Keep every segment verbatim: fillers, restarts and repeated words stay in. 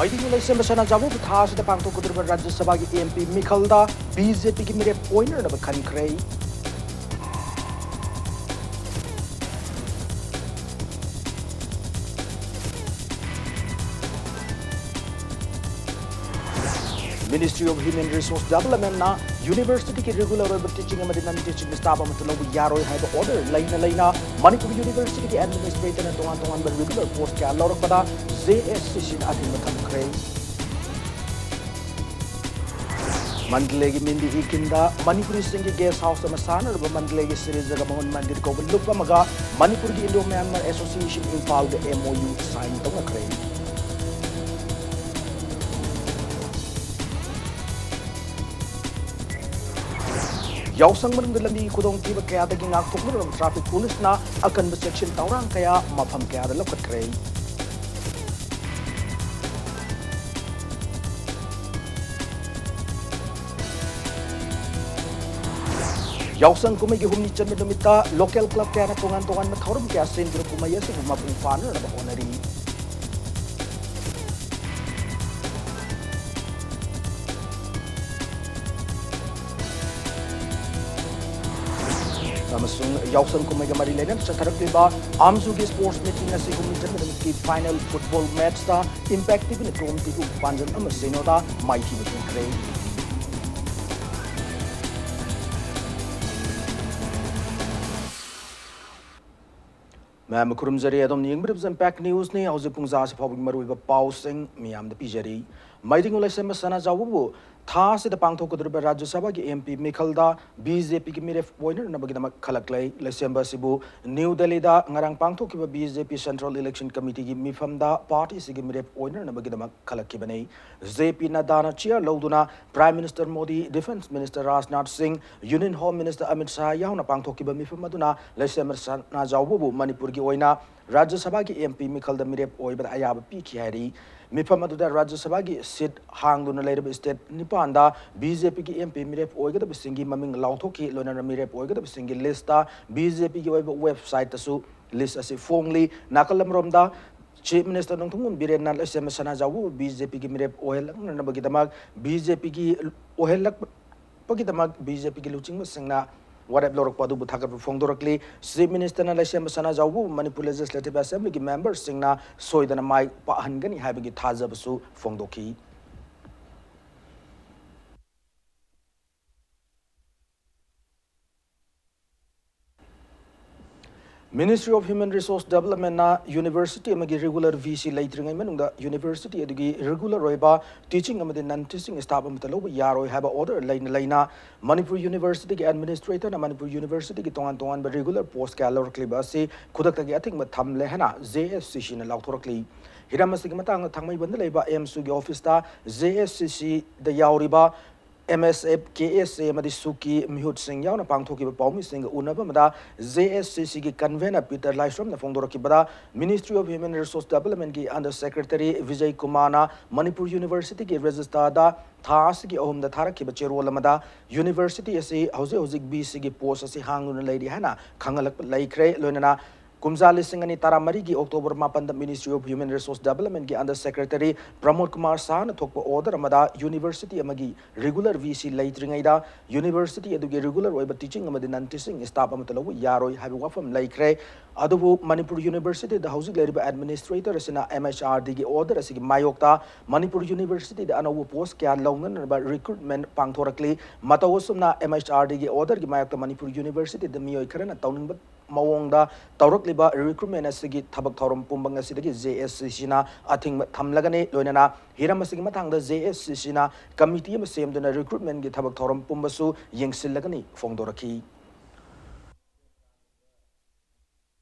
ꯃꯩꯇꯩ ꯂꯩꯁꯦꯝꯕ ꯁꯅꯥꯖꯥꯎꯕꯕꯨ ꯊꯥ ꯑꯁꯤꯗ ꯄꯥꯡꯊꯣꯛꯀꯗꯧꯔꯤꯕ ꯔꯥꯖ꯭ꯌ ꯁꯚꯥꯒꯤ M P ꯃꯤꯈꯜꯗ B J P ꯒꯤ ꯃꯤꯔꯦꯞ ꯑꯣꯏꯅꯅꯕ ꯈꯟꯈ꯭ꯔꯦ꯫ Ministry of Human Resource Development ꯅ university ꯒꯤ regular ꯑꯣꯏꯕ teaching ꯑꯃꯗꯤ non teaching staff ꯑꯃꯠꯇ ꯂꯧꯕ ꯌꯥꯔꯣꯏ ꯍꯥꯏꯕ order ꯂꯩꯅ ꯂꯩꯅ ꯃꯅꯤꯄꯨꯔ university ꯒꯤ administrator ꯅ ꯇꯣꯉꯥꯟ ꯇꯣꯉꯥꯟꯕ regular post ꯀꯌꯥ ꯂꯧꯔꯛꯄꯗ J S C C ꯅ ꯑꯊꯤꯡꯕ ꯊꯝꯈ꯭ꯔꯦ꯫ ꯃꯟꯗꯂꯦꯒꯤ ꯃꯤꯟꯗꯤ ꯏ ꯀꯤꯟꯗ ꯃꯅꯤꯄꯨꯔꯤꯁꯤꯡꯒꯤ guest house ꯑꯃ ꯁꯥꯅꯅꯕ ꯃꯟꯗꯂꯦꯒꯤ ꯁ꯭ꯔꯤ ꯖꯒꯃꯣꯍꯟ ꯃꯟꯗꯤꯔ ꯀꯧꯕ ꯂꯨꯞ ꯑꯃꯒ ꯃꯅꯤꯄꯨꯔꯒꯤ Indo Myanmar Association ꯏꯝꯐꯥꯜꯒ M O U sign ꯇꯧꯅꯈ꯭ꯔꯦ꯫ ꯌꯥꯎꯁꯪ ꯃꯅꯨꯡꯗ ꯂꯝꯕꯤꯒꯤ ꯈꯨꯗꯣꯡꯊꯤꯕ ꯀꯌꯥꯗꯒꯤ ꯉꯥꯛꯊꯣꯛꯅꯅꯕ traffic police ꯅ ꯑꯀꯟꯕ ꯆꯦꯛꯁꯤꯟ ꯊꯧꯔꯥꯡ ꯀꯌꯥ ꯃꯐꯝ ꯀꯌꯥꯗ ꯂꯧꯈꯠꯈ꯭ꯔꯦ꯫ ꯌꯥꯎꯁꯪ ꯀꯨꯝꯍꯩꯒꯤ ꯍꯨꯝꯅꯤ ꯆꯟꯕ ꯅꯨꯃꯤꯠꯇ local club ꯀꯌꯥꯅ ꯇꯣꯉꯥꯟ ꯇꯣꯉꯥꯟꯕ ꯊꯧꯔꯝ ꯀꯌꯥ ꯁꯤꯟꯗꯨꯅ ꯀꯨꯝꯍꯩ ꯑꯁꯤꯕꯨ ꯃꯄꯨꯡ ꯐꯥꯅꯅꯕ ꯍꯣꯠꯅꯔꯤ꯫ ꯑꯃꯁꯨꯡ ꯌꯥꯎꯁꯪ ꯀꯨꯝꯍꯩꯒ ꯃꯔꯤ ꯂꯩꯅꯅ ꯆꯠꯊꯔꯛꯂꯤꯕ ꯑꯥꯝꯖꯨꯒꯤ sports meeting ꯑꯁꯤ ꯍꯨꯝꯅꯤ ꯆꯟꯕ ꯅꯨꯃꯤꯠꯀꯤ final football match ꯇ Impact T V ꯅ Chrome T V ꯄꯥꯟꯖꯜ ꯑꯃ ꯁꯤꯅꯣꯗ ꯃꯥꯏꯊꯤꯕ ꯄꯤꯈ꯭ꯔꯦ꯫ ꯃꯌꯥꯝꯕꯨ ꯈꯨꯔꯨꯝꯖꯔꯤ꯫ ꯑꯗꯣꯝꯅ ꯌꯦꯡꯕꯤꯔꯤꯕꯁꯤ Impact News ꯅꯤ꯫ ꯍꯧꯖꯤꯛ ꯄꯨꯡ ꯖꯥꯁꯤ ꯐꯥꯎꯕꯒꯤ ꯃꯔꯨꯑꯣꯏꯕ ꯄꯥꯎꯁꯤꯡ ꯃꯤꯌꯥꯝꯗ ꯄꯤꯖꯔꯤ꯫ ꯃꯩꯇꯩꯉꯣꯜ ꯂꯩꯁꯦꯝꯕ ꯁꯅꯥꯖꯥꯎꯕꯕꯨ ꯊꯥ ꯑꯁꯤꯗ ꯄꯥꯡꯊꯣꯛꯀꯗꯧꯔꯤꯕ ꯔꯥꯖ꯭ꯌ ꯁꯚꯥꯒꯤ M P ꯃꯤꯈꯜꯗ B J P ꯒꯤ ꯃꯤꯔꯦꯞ ꯑꯣꯏꯅꯅꯕꯒꯤꯗꯃꯛ ꯈꯜꯂꯛꯂꯦ꯫ ꯂꯩꯁꯦꯝꯕ ꯑꯁꯤꯕꯨ ꯅ꯭ꯌꯨ ꯗꯦꯜꯂꯤꯗ ꯉꯔꯥꯡ ꯄꯥꯡꯊꯣꯛꯈꯤꯕ B J P Central Election Committee ꯒꯤ ꯃꯤꯐꯝꯗ party ꯑꯁꯤꯒꯤ ꯃꯤꯔꯦꯞ ꯑꯣꯏꯅꯅꯕꯒꯤꯗꯃꯛ ꯈꯜꯂꯛꯈꯤꯕꯅꯤ꯫ J P ꯅꯗ꯭ꯗꯥꯅ chair ꯂꯧꯗꯨꯅ Prime Minister Modi, Defence Minister Rajnath ꯁꯤꯡ, Union Home Minister Amit Shah ꯌꯥꯎꯅ ꯄꯥꯡꯊꯣꯛꯈꯤꯕ ꯃꯤꯐꯝ ꯑꯗꯨꯅ ꯂꯩꯁꯦꯝꯕ ꯁꯅꯥꯖꯥꯎꯕꯕꯨ ꯃꯅꯤꯄꯨꯔꯒꯤ ꯑꯣꯏꯅ ꯔꯥꯖ꯭ꯌ ꯁꯚꯥꯒꯤ M P ꯃꯤꯈꯜꯗ ꯃꯤꯔꯦꯞ ꯑꯣꯏꯕꯗ ꯑꯌꯥꯕ ꯄꯤꯈꯤ ꯍꯥꯏꯔꯤ꯫ ꯃꯤꯐꯝ ꯑꯗꯨꯗ ꯔꯥꯖ꯭ꯌ ꯁꯚꯥꯒꯤ seat ꯍꯥꯡꯗꯨꯅ ꯂꯩꯔꯕ state ꯅꯤꯄꯥꯟꯗ B J P ꯒꯤ M P ꯃꯤꯔꯦꯞ ꯑꯣꯏꯒꯗꯕꯁꯤꯡꯒꯤ ꯃꯃꯤꯡ ꯂꯥꯎꯊꯣꯛꯈꯤ꯫ ꯂꯣꯏꯅꯅ ꯃꯤꯔꯦꯞ ꯑꯣꯏꯒꯗꯕꯁꯤꯡꯒꯤ list ꯇ B J P ꯒꯤ ꯑꯣꯏꯕ website ꯇꯁꯨ list ꯑꯁꯤ ꯐꯣꯡꯂꯤ꯫ ꯅꯥꯀꯜ ꯑꯃꯔꯣꯝꯗ Chief Minister ꯅꯣꯡꯊꯣꯝꯕꯝ ꯕꯤꯔꯦꯟꯅ ꯂꯩꯁꯦꯝꯕ ꯁꯅꯥꯖꯥꯎꯕꯕꯨ BJPꯒꯤ ꯃꯤꯔꯦꯞ ꯑꯣꯏꯍꯜꯂꯛꯅꯅꯕꯒꯤꯗꯃꯛ, BJPꯒꯤ ꯑꯣꯏꯍꯜꯂꯛꯄꯒꯤꯗꯃꯛ BJPꯒꯤ ꯂꯨꯆꯤꯡꯕꯁꯤꯡꯅ ꯋꯥꯔꯦꯞ ꯂꯧꯔꯛꯄ ꯑꯗꯨꯕꯨ ꯊꯥꯒꯠꯄ ꯐꯣꯡꯗꯣꯔꯛꯂꯤ꯫ Chief Ministerꯅ ꯂꯩꯁꯦꯝꯕ ꯁꯅꯥꯖꯥꯎꯕꯕꯨ ꯃꯅꯤꯄꯨꯔ Legislative Assemblyꯒꯤ memberꯁꯤꯡꯅ ꯁꯣꯏꯗꯅ ꯃꯥꯏ ꯄꯥꯛꯍꯟꯒꯅꯤ ꯍꯥꯏꯕꯒꯤ ꯊꯥꯖꯕꯁꯨ ꯐꯣꯡꯗꯣꯛꯈꯤ꯫ Ministry of Human Resource Developmentꯅ university ꯑꯃꯒꯤ regular VC ꯂꯩꯇ꯭ꯔꯤꯉꯩ ꯃꯅꯨꯡꯗ university ꯑꯗꯨꯒꯤ regular ꯑꯣꯏꯕ teaching ꯑꯃꯗꯤ non teaching staff ꯑꯃꯠꯇ ꯂꯧꯕ ꯌꯥꯔꯣꯏ ꯍꯥꯏꯕ order ꯂꯩꯅ ꯂꯩꯅ, ꯃꯅꯤꯄꯨꯔ Universityꯒꯤ administratorꯅ ꯃꯅꯤꯄꯨꯔ Universityꯒꯤ ꯇꯣꯉꯥꯟ ꯇꯣꯉꯥꯟꯕ regular post ꯀꯌꯥ ꯂꯧꯔꯛꯂꯤꯕ ꯑꯁꯤ ꯈꯨꯗꯛꯇꯒꯤ ꯑꯊꯤꯡꯕ ꯊꯝꯂꯦ ꯍꯥꯏꯅ JSCCꯅ ꯂꯥꯎꯊꯣꯔꯛꯂꯤ꯫ ꯍꯤꯔꯝ ꯑꯁꯤꯒꯤ ꯃꯇꯥꯡꯗ ꯊꯥꯡꯃꯩꯕꯟꯗ ꯂꯩꯕ AMSUꯒꯤ officeꯇ JSCCꯗ ꯌꯥꯎꯔꯤꯕ MSF, KSA ꯑꯃꯗꯤ SUCCI ꯃꯤꯍꯨꯠꯁꯤꯡ ꯌꯥꯎꯅ ꯄꯥꯡꯊꯣꯛꯈꯤꯕ ꯄꯥꯎꯃꯤꯁꯤꯡꯒ ꯎꯅꯕ ꯑꯃꯗ JSCCꯒꯤ convener ꯄꯤꯇꯔ ꯂꯥꯏꯁ꯭ꯔꯝꯅ ꯐꯣꯡꯗꯣꯔꯛꯈꯤꯕꯗ, Ministry of Human Resource Developmentꯀꯤ under secretary ꯕꯤꯖꯩ ꯀꯨꯃꯥꯔꯅ ꯃꯅꯤꯄꯨꯔ Universityꯒꯤ registrarꯗ ꯊꯥ ꯑꯁꯤꯒꯤ ꯑꯍꯨꯝꯗ ꯊꯥꯔꯛꯈꯤꯕ ꯆꯦꯔꯣꯜ ꯑꯃꯗ university ꯑꯁꯤ ꯍꯧꯖꯤꯛ ꯍꯧꯖꯤꯛ VCꯒꯤ post ꯑꯁꯤ ꯍꯥꯡꯗꯨꯅ ꯂꯩꯔꯤ ꯍꯥꯏꯅ ꯈꯪꯍꯜꯂꯛꯄ ꯂꯩꯈ꯭ꯔꯦ꯫ ꯂꯣꯏꯅꯅ ꯀꯨꯝꯖꯥ ꯂꯤꯁꯤꯡ ꯑꯅꯤ ꯇꯔꯥꯃꯔꯤꯒꯤ October ꯃꯥꯄꯟꯗ Ministry of Human Resource Developmentꯀꯤ under secretary ꯄ꯭ꯔꯃꯣꯗ ꯀꯨꯃꯥꯔ ꯁꯥꯍꯅ ꯊꯣꯛꯄ order ꯑꯃꯗ university ꯑꯃꯒꯤ regular VC ꯂꯩꯇ꯭ꯔꯤꯉꯩꯗ university ꯑꯗꯨꯒꯤ regular ꯑꯣꯏꯕ teaching ꯑꯃꯗꯤ non teaching staff ꯑꯃꯠꯇ ꯂꯧꯕ ꯌꯥꯔꯣꯏ ꯍꯥꯏꯕ ꯋꯥꯐꯝ ꯂꯩꯈ꯭ꯔꯦ꯫ ꯑꯗꯨꯕꯨ ꯃꯅꯤꯄꯨꯔ Universityꯗ ꯍꯧꯖꯤꯛ ꯂꯩꯔꯤꯕ administrator ꯑꯁꯤꯅ MHRDꯒꯤ order ꯑꯁꯤꯒꯤ ꯃꯥꯌꯣꯛꯇ ꯃꯅꯤꯄꯨꯔ Universityꯗ ꯑꯅꯧꯕ post ꯀꯌꯥ ꯂꯧꯅꯅꯕ recruitment ꯄꯥꯡꯊꯣꯔꯛꯂꯤ꯫ ꯃꯇꯧ ꯑꯁꯨꯝꯅ MHRDꯒꯤ orderꯒꯤ ꯃꯥꯌꯣꯛꯇ ꯃꯅꯤꯄꯨꯔ Universityꯗ ꯃꯤꯑꯣꯏ ꯈꯔꯅ ꯇꯧꯅꯤꯡꯕ ꯃꯑꯣꯡꯗ ꯇꯧꯔꯛꯂꯤꯕ recruitment ꯑꯁꯤꯒꯤ ꯊꯕꯛ ꯊꯧꯔꯝ ꯄꯨꯝꯕ ꯉꯁꯤꯗꯒꯤ JSCCꯅ ꯑꯊꯤꯡꯕ ꯊꯝꯂꯒꯅꯤ꯫ ꯂꯣꯏꯅꯅ ꯍꯤꯔꯝ ꯑꯁꯤꯒꯤ ꯃꯇꯥꯡꯗ JSCCꯅ committee ꯑꯃ ꯁꯦꯝꯗꯨꯅ recruitmentꯀꯤ ꯊꯕꯛ ꯊꯧꯔꯝ ꯄꯨꯝꯕꯁꯨ ꯌꯦꯡꯁꯤꯜꯂꯒꯅꯤ ꯐꯣꯡꯗꯣꯔꯛꯈꯤ꯫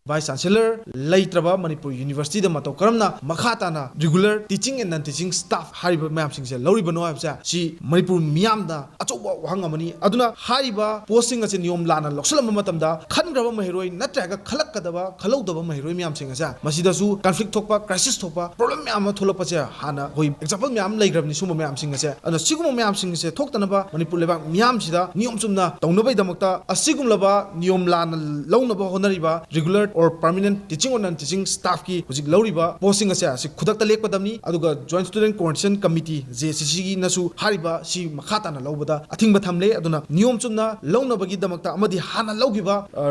Vice Chancellor ꯂꯩꯇ꯭ꯔꯕ ꯃꯅꯤꯄꯨꯔ Universityꯗ ꯃꯇꯧ ꯀꯔꯝꯅ ꯃꯈꯥ ꯇꯥꯅ regular teaching and non teaching staff ꯍꯥꯏꯔꯤꯕ ꯃꯌꯥꯝꯁꯤꯡꯁꯦ ꯂꯧꯔꯤꯕꯅꯣ ꯍꯥꯏꯕꯁꯦ ꯁꯤ ꯃꯅꯤꯄꯨꯔ ꯃꯤꯌꯥꯝꯗ ꯑꯆꯧꯕ ꯋꯥꯍꯪ ꯑꯃꯅꯤ꯫ ꯑꯗꯨꯅ ꯍꯥꯏꯔꯤꯕ postꯁꯤꯡ ꯑꯁꯤ ꯅꯤꯌꯣꯝ ꯂꯥꯟꯅ ꯂꯧꯁꯤꯜꯂꯝꯕ ꯃꯇꯝꯗ ꯈꯟꯈ꯭ꯔꯕ ꯃꯍꯩꯔꯣꯏ ꯅꯠꯇ꯭ꯔꯒ ꯈꯜꯂꯛꯀꯗꯕ, ꯈꯜꯍꯧꯗꯕ ꯃꯍꯩꯔꯣꯏ ꯃꯌꯥꯝꯁꯤꯡ ꯑꯁꯦ ꯃꯁꯤꯗꯁꯨ conflict ꯊꯣꯛꯄ, crisis ꯊꯣꯛꯄ, problem ꯃꯌꯥꯝ ꯑꯃ ꯊꯣꯛꯂꯛꯄꯁꯦ ꯍꯥꯟꯅ ꯑꯩꯈꯣꯏ example ꯃꯌꯥꯝ ꯑꯃ ꯂꯩꯈ꯭ꯔꯕꯅꯤ ꯁꯤꯒꯨꯝꯕ ꯃꯌꯥꯝꯁꯤꯡ ꯑꯁꯦ꯫ ꯑꯗꯨꯅ ꯁꯤꯒꯨꯝꯕ ꯃꯌꯥꯝꯁꯤꯡ ꯑꯁꯦ ꯊꯣꯛꯇꯅꯕ ꯃꯅꯤꯄꯨꯔ ꯂꯩꯕꯥꯛ ꯃꯤꯌꯥꯝꯁꯤꯗ ꯅꯤꯌꯣꯝ ꯆꯨꯝꯅ ꯇꯧꯅꯕꯒꯤꯗꯃꯛꯇ ꯑꯁꯤꯒꯨꯝꯂꯕ ꯅꯤꯌꯣꯝ ꯂꯥꯟꯅ ꯂꯧꯅꯕ ꯍꯣꯠꯅꯔꯤꯕ regular or permanent teaching or non teaching staffꯀꯤ ꯍꯧꯖꯤꯛ ꯂꯧꯔꯤꯕ postꯁꯤꯡ ꯑꯁꯦ ꯑꯁꯤ ꯈꯨꯗꯛꯇ ꯂꯦꯞꯀꯗꯕꯅꯤ꯫ ꯑꯗꯨꯒ Joint Student Coordination Committee, J C Cꯒꯤꯅꯁꯨ ꯍꯥꯏꯔꯤꯕ ꯁꯤ ꯃꯈꯥ ꯇꯥꯅ ꯂꯧꯕꯗ ꯑꯊꯤꯡꯕ ꯊꯝꯂꯦ꯫ ꯑꯗꯨꯅ ꯅꯤꯌꯣꯝ ꯆꯨꯝꯅ ꯂꯧꯅꯕꯒꯤꯗꯃꯛꯇ ꯑꯃꯗꯤ ꯍꯥꯟꯅ ꯂꯧꯈꯤꯕ, ꯑ,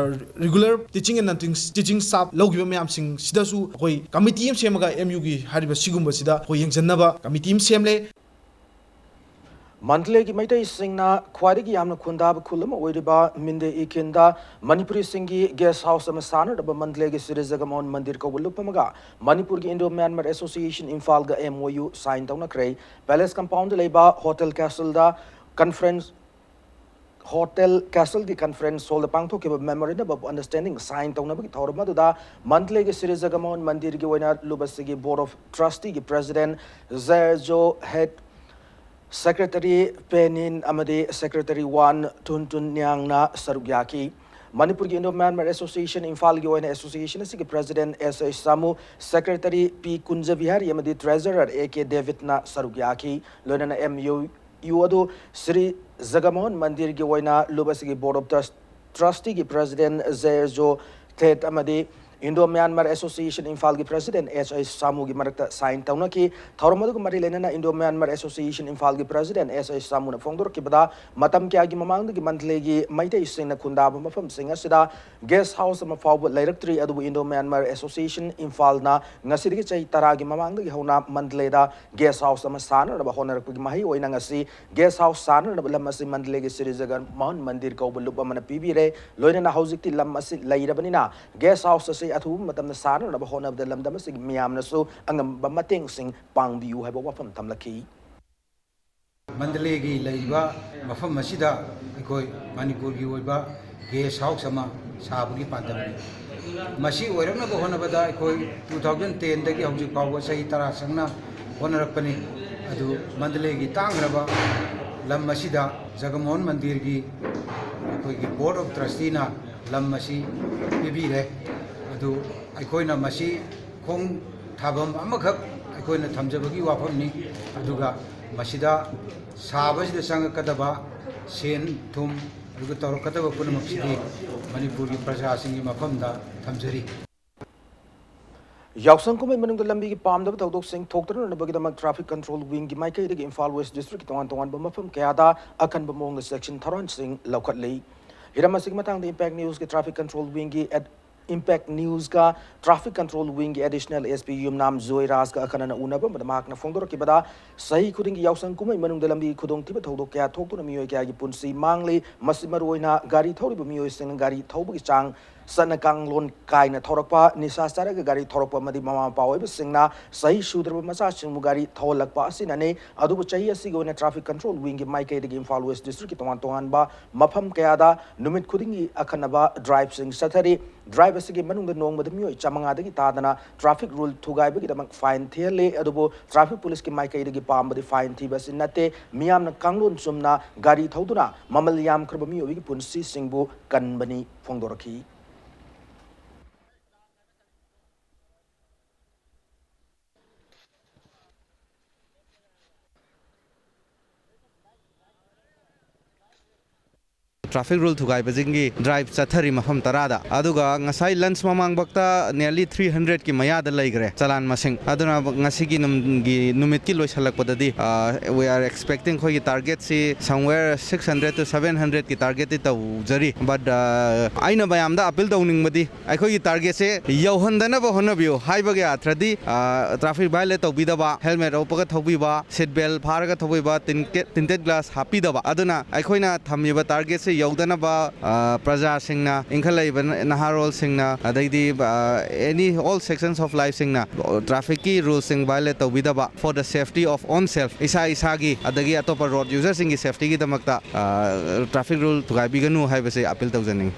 regular teaching and non teaching staff ꯂꯧꯈꯤꯕ ꯃꯌꯥꯝꯁꯤꯡꯁꯤꯗꯁꯨ ꯑꯩꯈꯣꯏ committee ꯑꯃ ꯁꯦꯝꯃꯒ MUꯒꯤ ꯍꯥꯏꯔꯤꯕ ꯁꯤꯒꯨꯝꯕꯁꯤꯗ ꯑꯩꯈꯣꯏ ꯌꯦꯡꯁꯤꯟꯅꯕ committee ꯑꯃ ꯁꯦꯝꯂꯦ꯫ ꯃꯟꯗꯂꯦꯒꯤ ꯃꯩꯇꯩꯁꯤꯡꯅ ꯈ꯭ꯋꯥꯏꯗꯒꯤ ꯌꯥꯝꯅ ꯈꯨꯟꯗꯥꯕ ꯈꯨꯜ ꯑꯃ ꯑꯣꯏꯔꯤꯕ ꯃꯤꯟꯗꯦ ꯏꯈꯤꯟꯗ ꯃꯅꯤꯄꯨꯔꯤꯁꯤꯡꯒꯤ guest house ꯑꯃ ꯁꯥꯅꯅꯕ ꯃꯟꯗꯂꯦꯒꯤ ꯁ꯭ꯔꯤ ꯖꯒꯃꯣꯍꯟ ꯃꯟꯗꯤꯔ ꯀꯧꯕ ꯂꯨꯞ ꯑꯃꯒ ꯃꯅꯤꯄꯨꯔꯒꯤ Indo Myanmar Association ꯏꯝꯐꯥꯜꯒ MOU sign ꯇꯧꯅꯈ꯭ꯔꯦ꯫ Palace compoundꯗ ꯂꯩꯕ Hotel Castleꯗ conference, Hotel Castleꯒꯤ conference hallꯗ ꯄꯥꯡꯊꯣꯛꯈꯤꯕ memorandum of understanding sign ꯇꯧꯅꯕꯒꯤ ꯊꯧꯔꯝ ꯑꯗꯨꯗ ꯃꯟꯗꯂꯦꯒꯤ ꯁ꯭ꯔꯤ ꯖꯒꯃꯣꯍꯟ ꯃꯟꯗꯤꯔꯒꯤ ꯑꯣꯏꯅ ꯂꯨꯞ ꯑꯁꯤꯒꯤ Board of Trusteeꯒꯤ President ꯖꯦꯔꯖꯣ head, Secretary ꯄꯦꯅꯤꯟ ꯑꯃꯗꯤ Secretary ꯋꯥꯟ ꯊꯨꯟ ꯊꯨꯟ ꯅꯤꯌꯥꯡꯅ ꯁꯔꯨꯛ ꯌꯥꯈꯤ꯫ ꯃꯅꯤꯄꯨꯔꯒꯤ Indo Myanmar Association ꯏꯝꯐꯥꯜꯒꯤ ꯑꯣꯏꯅ association ꯑꯁꯤꯒꯤ President S I ꯁꯥꯃꯨ, Secretary ꯄꯤ ꯀꯨꯟꯖꯕꯤꯍꯥꯔꯤ ꯑꯃꯗꯤ Treasurer A K ꯗꯦꯕꯤꯠꯅ ꯁꯔꯨꯛ ꯌꯥꯈꯤ꯫ ꯂꯣꯏꯅꯅ MOU ꯑꯗꯨ ꯁ꯭ꯔꯤ ꯖꯒꯃꯣꯍꯟ ꯃꯟꯗꯤꯔꯒꯤ ꯑꯣꯏꯅ ꯂꯨꯞ ꯑꯁꯤꯒꯤ Board of Trust-, Trusteeꯒꯤ President ꯖꯦꯔꯖꯣ ꯊꯦꯠ ꯑꯃꯗꯤ Indo Myanmar Association ꯏꯝꯐꯥꯜꯒꯤ President S I ꯁꯥꯃꯨꯒꯤ ꯃꯔꯛꯇ sign ꯇꯧꯅꯈꯤ꯫ ꯊꯧꯔꯝ ꯑꯗꯨꯒ ꯃꯔꯤ ꯂꯩꯅꯅ Indo Myanmar Association ꯏꯝꯐꯥꯜꯒꯤ President S I ꯁꯥꯃꯨꯅ ꯐꯣꯡꯗꯣꯔꯛꯈꯤꯕꯗ, ꯃꯇꯝ ꯀꯌꯥꯒꯤ ꯃꯃꯥꯡꯗꯒꯤ ꯃꯟꯗꯂꯦꯒꯤ ꯃꯩꯇꯩꯁꯤꯡꯅ ꯈꯨꯟꯗꯥꯕ ꯃꯐꯝꯁꯤꯡ ꯑꯁꯤꯗ guest house ꯑꯃ ꯐꯥꯎꯕ ꯂꯩꯔꯛꯇ꯭ꯔꯤ, ꯑꯗꯨꯕꯨ Indo Myanmar Association ꯏꯝꯐꯥꯜꯅ ꯉꯁꯤꯗꯒꯤ ꯆꯍꯤ ꯇꯔꯥꯒꯤ ꯃꯃꯥꯡꯗꯒꯤ ꯍꯧꯅ ꯃꯟꯗꯂꯦꯗ guest house ꯑꯃ ꯁꯥꯅꯅꯕ ꯍꯣꯠꯅꯔꯛꯄꯒꯤ ꯃꯍꯩ ꯑꯣꯏꯅ ꯉꯁꯤ guest house ꯁꯥꯅꯅꯕ ꯂꯝ ꯑꯁꯤ ꯃꯟꯗꯂꯦꯒꯤ ꯁ꯭ꯔꯤ ꯖꯒꯟꯃꯣꯍꯟ ꯃꯟꯗꯤꯔ ꯀꯧꯕ ꯂꯨꯞ ꯑꯃꯅ ꯄꯤꯕꯤꯔꯦ꯫ ꯂꯣꯏꯅꯅ ꯍꯧꯖꯤꯛꯇꯤ ꯂꯝ ꯑꯁꯤ ꯂꯩꯔꯕꯅꯤꯅ guest house ꯑꯁꯤ ꯑꯊꯨꯕ ꯃꯇꯝꯗ ꯁꯥꯅꯅꯕ ꯍꯣꯠꯅꯕꯗ ꯂꯝꯗꯝ ꯑꯁꯤꯒꯤ ꯃꯤꯌꯥꯝꯅꯁꯨ ꯑꯉꯝꯕ ꯃꯇꯦꯡꯁꯤꯡ ꯄꯥꯡꯕꯤꯌꯨ ꯍꯥꯏꯕ ꯋꯥꯐꯝ ꯊꯝꯂꯛꯈꯤ꯫ ꯃꯟꯗꯂꯦꯒꯤ ꯂꯩꯔꯤꯕ ꯃꯐꯝ ꯑꯁꯤꯗ ꯑꯩꯈꯣꯏ ꯃꯅꯤꯄꯨꯔꯒꯤ ꯑꯣꯏꯕ guest house ꯑꯃ ꯁꯥꯕꯒꯤ ꯄꯥꯟꯗꯝꯅꯤ꯫ ꯃꯁꯤ ꯑꯣꯏꯔꯛꯅꯕ ꯍꯣꯠꯅꯕꯗ ꯑꯩꯈꯣꯏ two thousand ten ꯗꯒꯤ ꯍꯧꯖꯤꯛ ꯐꯥꯎꯕ ꯆꯍꯤ ꯇꯔꯥ ꯆꯪꯅ ꯍꯣꯠꯅꯔꯛꯄꯅꯤ꯫ ꯑꯗꯨ ꯃꯟꯗꯂꯦꯒꯤ ꯇꯥꯡꯈ꯭ꯔꯕ ꯂꯝ ꯑꯁꯤꯗ ꯖꯒꯃꯣꯍꯟ ꯃꯟꯗꯤꯔꯒꯤ ꯑꯩꯈꯣꯏꯒꯤ Board of Trusteeꯅ ꯂꯝ ꯑꯁꯤ ꯄꯤꯕꯤꯔꯦ꯫ ꯑꯗꯨ ꯑꯩꯈꯣꯏꯅ ꯃꯁꯤ ꯈꯣꯡ ꯊꯥꯐꯝ ꯑꯃꯈꯛ ꯑꯩꯈꯣꯏꯅ ꯊꯝꯖꯕꯒꯤ ꯋꯥꯐꯝꯅꯤ꯫ ꯑꯗꯨꯒ ꯃꯁꯤꯗ ꯁꯥꯕꯁꯤꯗ ꯆꯪꯉꯛꯀꯗꯕ ꯁꯦꯟ ꯊꯨꯝ ꯑꯗꯨꯒ ꯇꯧꯔꯛꯀꯗꯕ ꯄꯨꯝꯅꯃꯛꯁꯤꯗꯤ ꯃꯅꯤꯄꯨꯔꯒꯤ ꯄ꯭ꯔꯖꯥꯁꯤꯡꯒꯤ ꯃꯐꯝꯗ ꯊꯝꯖꯔꯤ꯫ ꯌꯥꯎꯁꯪ ꯀꯨꯝꯍꯩ ꯃꯅꯨꯡꯗ ꯂꯝꯕꯤꯒꯤ ꯄꯥꯝꯗꯕ ꯊꯧꯗꯣꯛꯁꯤꯡ ꯊꯣꯛꯇꯅꯅꯕꯒꯤꯗꯃꯛ traffic control wingꯒꯤ ꯃꯥꯏꯀꯩꯗꯒꯤ ꯏꯝꯐꯥꯜ West Districtꯀꯤ ꯇꯣꯉꯥꯟ ꯇꯣꯉꯥꯟꯕ ꯃꯐꯝ ꯀꯌꯥꯗ ꯑꯀꯟꯕ ꯃꯑꯣꯡꯗ section ꯊꯧꯔꯥꯡꯁꯤꯡ ꯂꯧꯈꯠꯂꯤ꯫ ꯍꯤꯔꯝ ꯑꯁꯤꯒꯤ ꯃꯇꯥꯡꯗ Impact Newsꯀꯤ traffic control wingꯒꯤ ad-, Impact Newsꯀ traffic control wingꯒꯤ additional SP ꯌꯨꯝꯅꯥꯝ ꯖꯣꯏꯔꯥꯖꯀ ꯑꯈꯟꯅꯅ ꯎꯅꯕ ꯑꯃꯗ ꯃꯍꯥꯛꯅ ꯐꯣꯡꯗꯣꯔꯛꯈꯤꯕꯗ, ꯆꯍꯤ ꯈꯨꯗꯤꯡꯒꯤ ꯌꯥꯎꯁꯪ ꯀꯨꯝꯍꯩ ꯃꯅꯨꯡꯗ ꯂꯝꯕꯤꯒꯤ ꯈꯨꯗꯣꯡꯊꯤꯕ ꯊꯧꯗꯣꯛ ꯀꯌꯥ ꯊꯣꯛꯇꯨꯅ ꯃꯤꯑꯣꯏ ꯀꯌꯥꯒꯤ ꯄꯨꯟꯁꯤ ꯃꯥꯡꯂꯤ꯫ ꯃꯁꯤ ꯃꯔꯨꯑꯣꯏꯅ ꯒꯥꯔꯤ ꯊꯧꯔꯤꯕ ꯃꯤꯑꯣꯏꯁꯤꯡꯅ ꯒꯥꯔꯤ ꯊꯧꯕꯒꯤ ꯆꯥꯡ, ꯆꯠꯅ ꯀꯥꯡꯂꯣꯟ ꯀꯥꯏꯅ ꯊꯧꯔꯛꯄ, ꯅꯤꯁꯥ ꯆꯥꯔꯒ ꯒꯥꯔꯤ ꯊꯧꯔꯛꯄ ꯑꯃꯗꯤ ꯃꯃꯥ ꯃꯄꯥ ꯑꯣꯏꯕꯁꯤꯡꯅ ꯆꯍꯤ ꯁꯨꯗ꯭ꯔꯕ ꯃꯆꯥꯁꯤꯡꯕꯨ ꯒꯥꯔꯤ ꯊꯧꯍꯜꯂꯛꯄ ꯑꯁꯤꯅꯅꯤ꯫ ꯑꯗꯨꯕꯨ ꯆꯍꯤ ꯑꯁꯤꯒꯤ ꯑꯣꯏꯅ traffic control wingꯒꯤ ꯃꯥꯏꯀꯩꯗꯒꯤ ꯏꯝꯐꯥꯜ West Districtꯀꯤ ꯇꯣꯉꯥꯟ ꯇꯣꯉꯥꯟꯕ ꯃꯐꯝ ꯀꯌꯥꯗ ꯅꯨꯃꯤꯠ ꯈꯨꯗꯤꯡꯒꯤ ꯑꯈꯟꯅꯕ driveꯁꯤꯡ ꯆꯠꯊꯔꯤ꯫ Drive ꯑꯁꯤꯒꯤ ꯃꯅꯨꯡꯗ ꯅꯣꯡꯃꯗ ꯃꯤꯑꯣꯏ ꯆꯥꯃꯉꯥꯗꯒꯤ ꯇꯥꯗꯅ traffic rule ꯊꯨꯒꯥꯏꯕꯒꯤꯗꯃꯛ fine ꯊꯤꯍꯜꯂꯤ꯫ ꯑꯗꯨꯕꯨ traffic policeꯀꯤ ꯃꯥꯏꯀꯩꯗꯒꯤ ꯄꯥꯝꯕꯗꯤ fine ꯊꯤꯕ ꯑꯁꯤ ꯅꯠꯇꯦ꯫ ꯃꯤꯌꯥꯝꯅ ꯀꯥꯡꯂꯣꯟ ꯆꯨꯝꯅ ꯒꯥꯔꯤ ꯊꯧꯗꯨꯅ ꯃꯃꯜ ꯌꯥꯝꯈ꯭ꯔꯕ ꯃꯤꯑꯣꯏꯕꯒꯤ ꯄꯨꯟꯁꯤꯁꯤꯡꯕꯨ ꯀꯟꯕꯅꯤ ꯐꯣꯡꯗꯣꯔꯛꯈꯤ꯫ Traffic rule ꯊꯨꯒꯥꯏꯕꯁꯤꯡꯒꯤ drive ꯆꯠꯊꯔꯤ ꯃꯐꯝ ꯇꯔꯥꯗ꯫ ꯑꯗꯨꯒ ꯉꯁꯥꯏ lunch ꯃꯃꯥꯡꯕꯛꯇ nearly three hundredꯀꯤ ꯃꯌꯥꯗ ꯂꯩꯈ꯭ꯔꯦ ꯆꯂꯥꯟ ꯃꯁꯤꯡ꯫ ꯑꯗꯨꯅ ꯉꯁꯤꯒꯤ ꯅꯨꯝ-, ꯒꯤ ꯅꯨꯃꯤꯠꯀꯤ ꯂꯣꯏꯁꯤꯜꯂꯛꯄꯗꯗꯤ, ꯑ, we are expecting ꯑꯩꯈꯣꯏꯒꯤ targetꯁꯤ somewhere six hundred to seven hundredꯀꯤ targetꯇꯤ ꯇꯧꯖꯔꯤ꯫ But, ꯑ, ꯑꯩꯅ ꯃꯌꯥꯝꯗ appeal ꯇꯧꯅꯤꯡꯕꯗꯤ ꯑꯩꯈꯣꯏꯒꯤ targetꯁꯦ ꯌꯧꯍꯟꯗꯅꯕ ꯍꯣꯠꯅꯕꯤꯌꯨ ꯍꯥꯏꯕꯒꯤ ꯑꯥꯊ꯭ꯔꯗꯤ, ꯑ, traffic violate ꯇꯧꯕꯤꯗꯕ, helmet ꯎꯞꯄꯒ ꯊꯧꯕꯤꯕ, seat belt ꯐꯥꯔꯒ ꯊꯧꯕꯤꯕ, tinted, tinted glass ꯍꯥꯞꯄꯤꯗꯕ꯫ ꯑꯗꯨꯅ ꯑꯩꯈꯣꯏꯅ ꯊꯝꯃꯤꯕ targetꯁꯦ ꯌꯧꯗꯅꯕ, ꯑ, ꯄ꯭ꯔꯖꯥꯁꯤꯡꯅ, ꯏꯟꯈꯠꯂꯛꯏꯕ ꯅꯍꯥꯔꯣꯜꯁꯤꯡꯅ, ꯑꯗꯩꯗꯤ, ꯑ, any, all sections of lifeꯁꯤꯡꯅ trafficꯀꯤ rulesꯁꯤꯡ violate ꯇꯧꯕꯤꯗꯕ, for the safety of own self, ꯏꯁꯥ ꯏꯁꯥꯒꯤ ꯑꯗꯒꯤ ꯑꯇꯣꯞꯄ road userꯁꯤꯡꯒꯤ safetyꯒꯤꯗꯃꯛꯇ, ꯑ, traffic rule ꯊꯨꯒꯥꯏꯕꯤꯒꯅꯨ ꯍꯥꯏꯕꯁꯤ appeal ꯇꯧꯖꯅꯤꯡꯏ꯫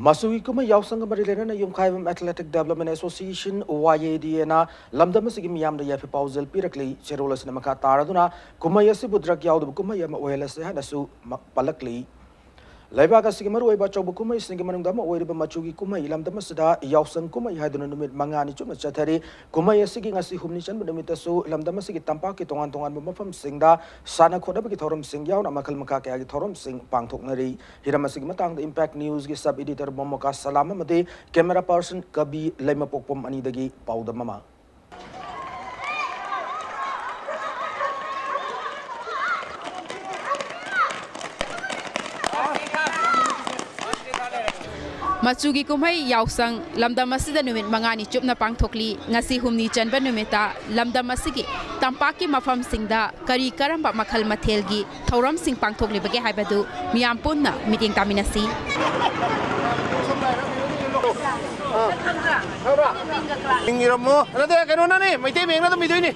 ꯃꯆꯨꯒꯤ ꯀꯨꯝꯍꯩ ꯌꯥꯎꯁꯪꯒ ꯃꯔꯤ ꯂꯩꯅꯅ ꯌꯨꯝꯈꯥꯏꯕꯝ Athletic Development Association, YADAꯅ ꯂꯝꯗꯝ ꯑꯁꯤꯒꯤ ꯃꯤꯌꯥꯝꯗ ꯌꯥꯏꯐ ꯄꯥꯎꯖꯦꯜ ꯄꯤꯔꯛꯂꯤ꯫ ꯆꯦꯔꯣꯜ ꯑꯁꯤꯅ ꯃꯈꯥ ꯇꯥꯔꯗꯨꯅ ꯀꯨꯝꯍꯩ ꯑꯁꯤꯕꯨ drug ꯌꯥꯎꯗꯕ ꯀꯨꯝꯍꯩ ꯑꯃ ꯑꯣꯏꯍꯜꯂꯁꯤ ꯍꯥꯏꯅꯁꯨ ꯃ-, ꯄꯜꯂꯛꯂꯤ꯫ ꯂꯩꯕꯥꯛ ꯑꯁꯤꯒꯤ ꯃꯔꯨꯑꯣꯏꯕ ꯑꯆꯧꯕ ꯀꯨꯝꯍꯩꯁꯤꯡꯒꯤ ꯃꯅꯨꯡꯗ ꯑꯃ ꯑꯣꯏꯔꯤꯕ ꯃꯆꯨꯒꯤ ꯀꯨꯝꯍꯩ ꯂꯝꯗꯝ ꯑꯁꯤꯗ ꯌꯥꯎꯁꯪ ꯀꯨꯝꯍꯩ ꯍꯥꯏꯗꯨꯅ ꯅꯨꯃꯤꯠ ꯃꯉꯥꯅꯤ ꯆꯨꯞꯅ ꯆꯠꯊꯔꯤ꯫ ꯀꯨꯝꯍꯩ ꯑꯁꯤꯒꯤ ꯉꯁꯤ ꯍꯨꯝꯅꯤ ꯆꯟꯕ ꯅꯨꯃꯤꯠꯇꯁꯨ ꯂꯝꯗꯝ ꯑꯁꯤꯒꯤ ꯇꯝꯄꯥꯛꯀꯤ ꯇꯣꯉꯥꯟ ꯇꯣꯉꯥꯟꯕ ꯃꯐꯝꯁꯤꯡꯗ ꯁꯥꯟꯅ ꯈꯣꯠꯅꯕꯒꯤ ꯊꯧꯔꯝꯁꯤꯡ ꯌꯥꯎꯅ ꯃꯈꯜ ꯃꯈꯥ ꯀꯌꯥꯒꯤ ꯊꯧꯔꯝꯁꯤꯡ ꯄꯥꯡꯊꯣꯛꯅꯔꯤ꯫ ꯍꯤꯔꯝ ꯑꯁꯤꯒꯤ ꯃꯇꯥꯡꯗ Impact News ꯒꯤ sub editor ꯃꯣꯃꯣꯀꯥ ꯁꯂꯥꯝ ꯑꯃꯗꯤ camera person ꯀꯕꯤ ꯂꯩꯃꯄꯣꯛꯄꯝ ꯑꯅꯤꯗꯒꯤ ꯄꯥꯎꯗꯝ ꯑꯃ꯫ ꯃꯆꯨꯒꯤ ꯀꯨꯝꯍꯩ ꯌꯥꯎꯁꯪ ꯂꯝꯗꯝ ꯑꯁꯤꯗ ꯅꯨꯃꯤꯠ ꯃꯉꯥꯅꯤ ꯆꯨꯞꯅ ꯄꯥꯡꯊꯣꯛꯂꯤ꯫ ꯉꯁꯤ ꯍꯨꯝꯅꯤ ꯆꯟꯕ ꯅꯨꯃꯤꯠꯇ ꯂꯝꯗꯝ ꯑꯁꯤꯒꯤ ꯇꯝꯄꯥꯛꯀꯤ ꯃꯐꯝꯁꯤꯡꯗ ꯀꯔꯤ ꯀꯔꯝꯕ ꯃꯈꯜ ꯃꯊꯦꯜꯒꯤ ꯊꯧꯔꯝꯁꯤꯡ ꯄꯥꯡꯊꯣꯛꯂꯤꯕꯒꯦ ꯍꯥꯏꯕꯗꯨ ꯃꯤꯌꯥꯝ ꯄꯨꯟꯅ ꯃꯤꯠꯌꯦꯡ ꯇꯥꯃꯤꯟꯅꯁꯤ꯫ ꯏꯪꯉꯤꯔꯝꯃꯣ꯫ ꯅꯠꯇꯦ, ꯀꯩꯅꯣꯅꯅꯦ, ꯃꯩꯇꯩ ꯃꯌꯦꯛꯅ ꯑꯗꯨꯝ ꯏꯗꯣꯏꯅꯦ꯫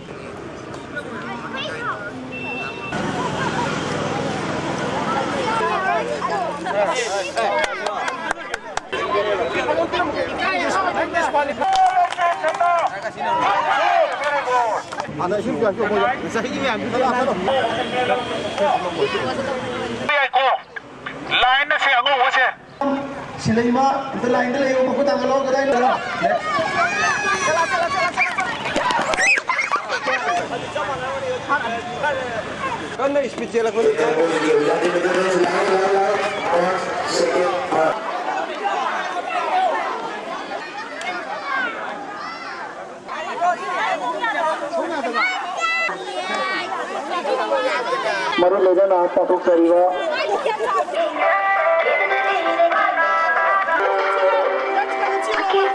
ꯌꯥꯏꯀꯣ꯫ ꯂꯥꯏꯟ ꯑꯁꯦ ꯑꯉꯧꯕꯁꯦ꯫ ꯁꯤꯂꯩꯃ, ꯑꯝꯇ ꯂꯥꯏꯟꯗ ꯂꯩꯌꯣ, ꯃꯈꯨꯠ ꯊꯥꯡꯒꯠꯂꯣ, ꯀꯗꯥꯏꯗꯅꯣ? ꯀꯟꯅ ꯏꯁꯄꯤꯠ ꯆꯦꯜꯂꯛꯄꯅꯤ꯫ ꯃꯔꯨꯞ ꯂꯣꯏꯅꯅ ꯄꯥꯡꯊꯣꯛꯆꯔꯤꯕ꯫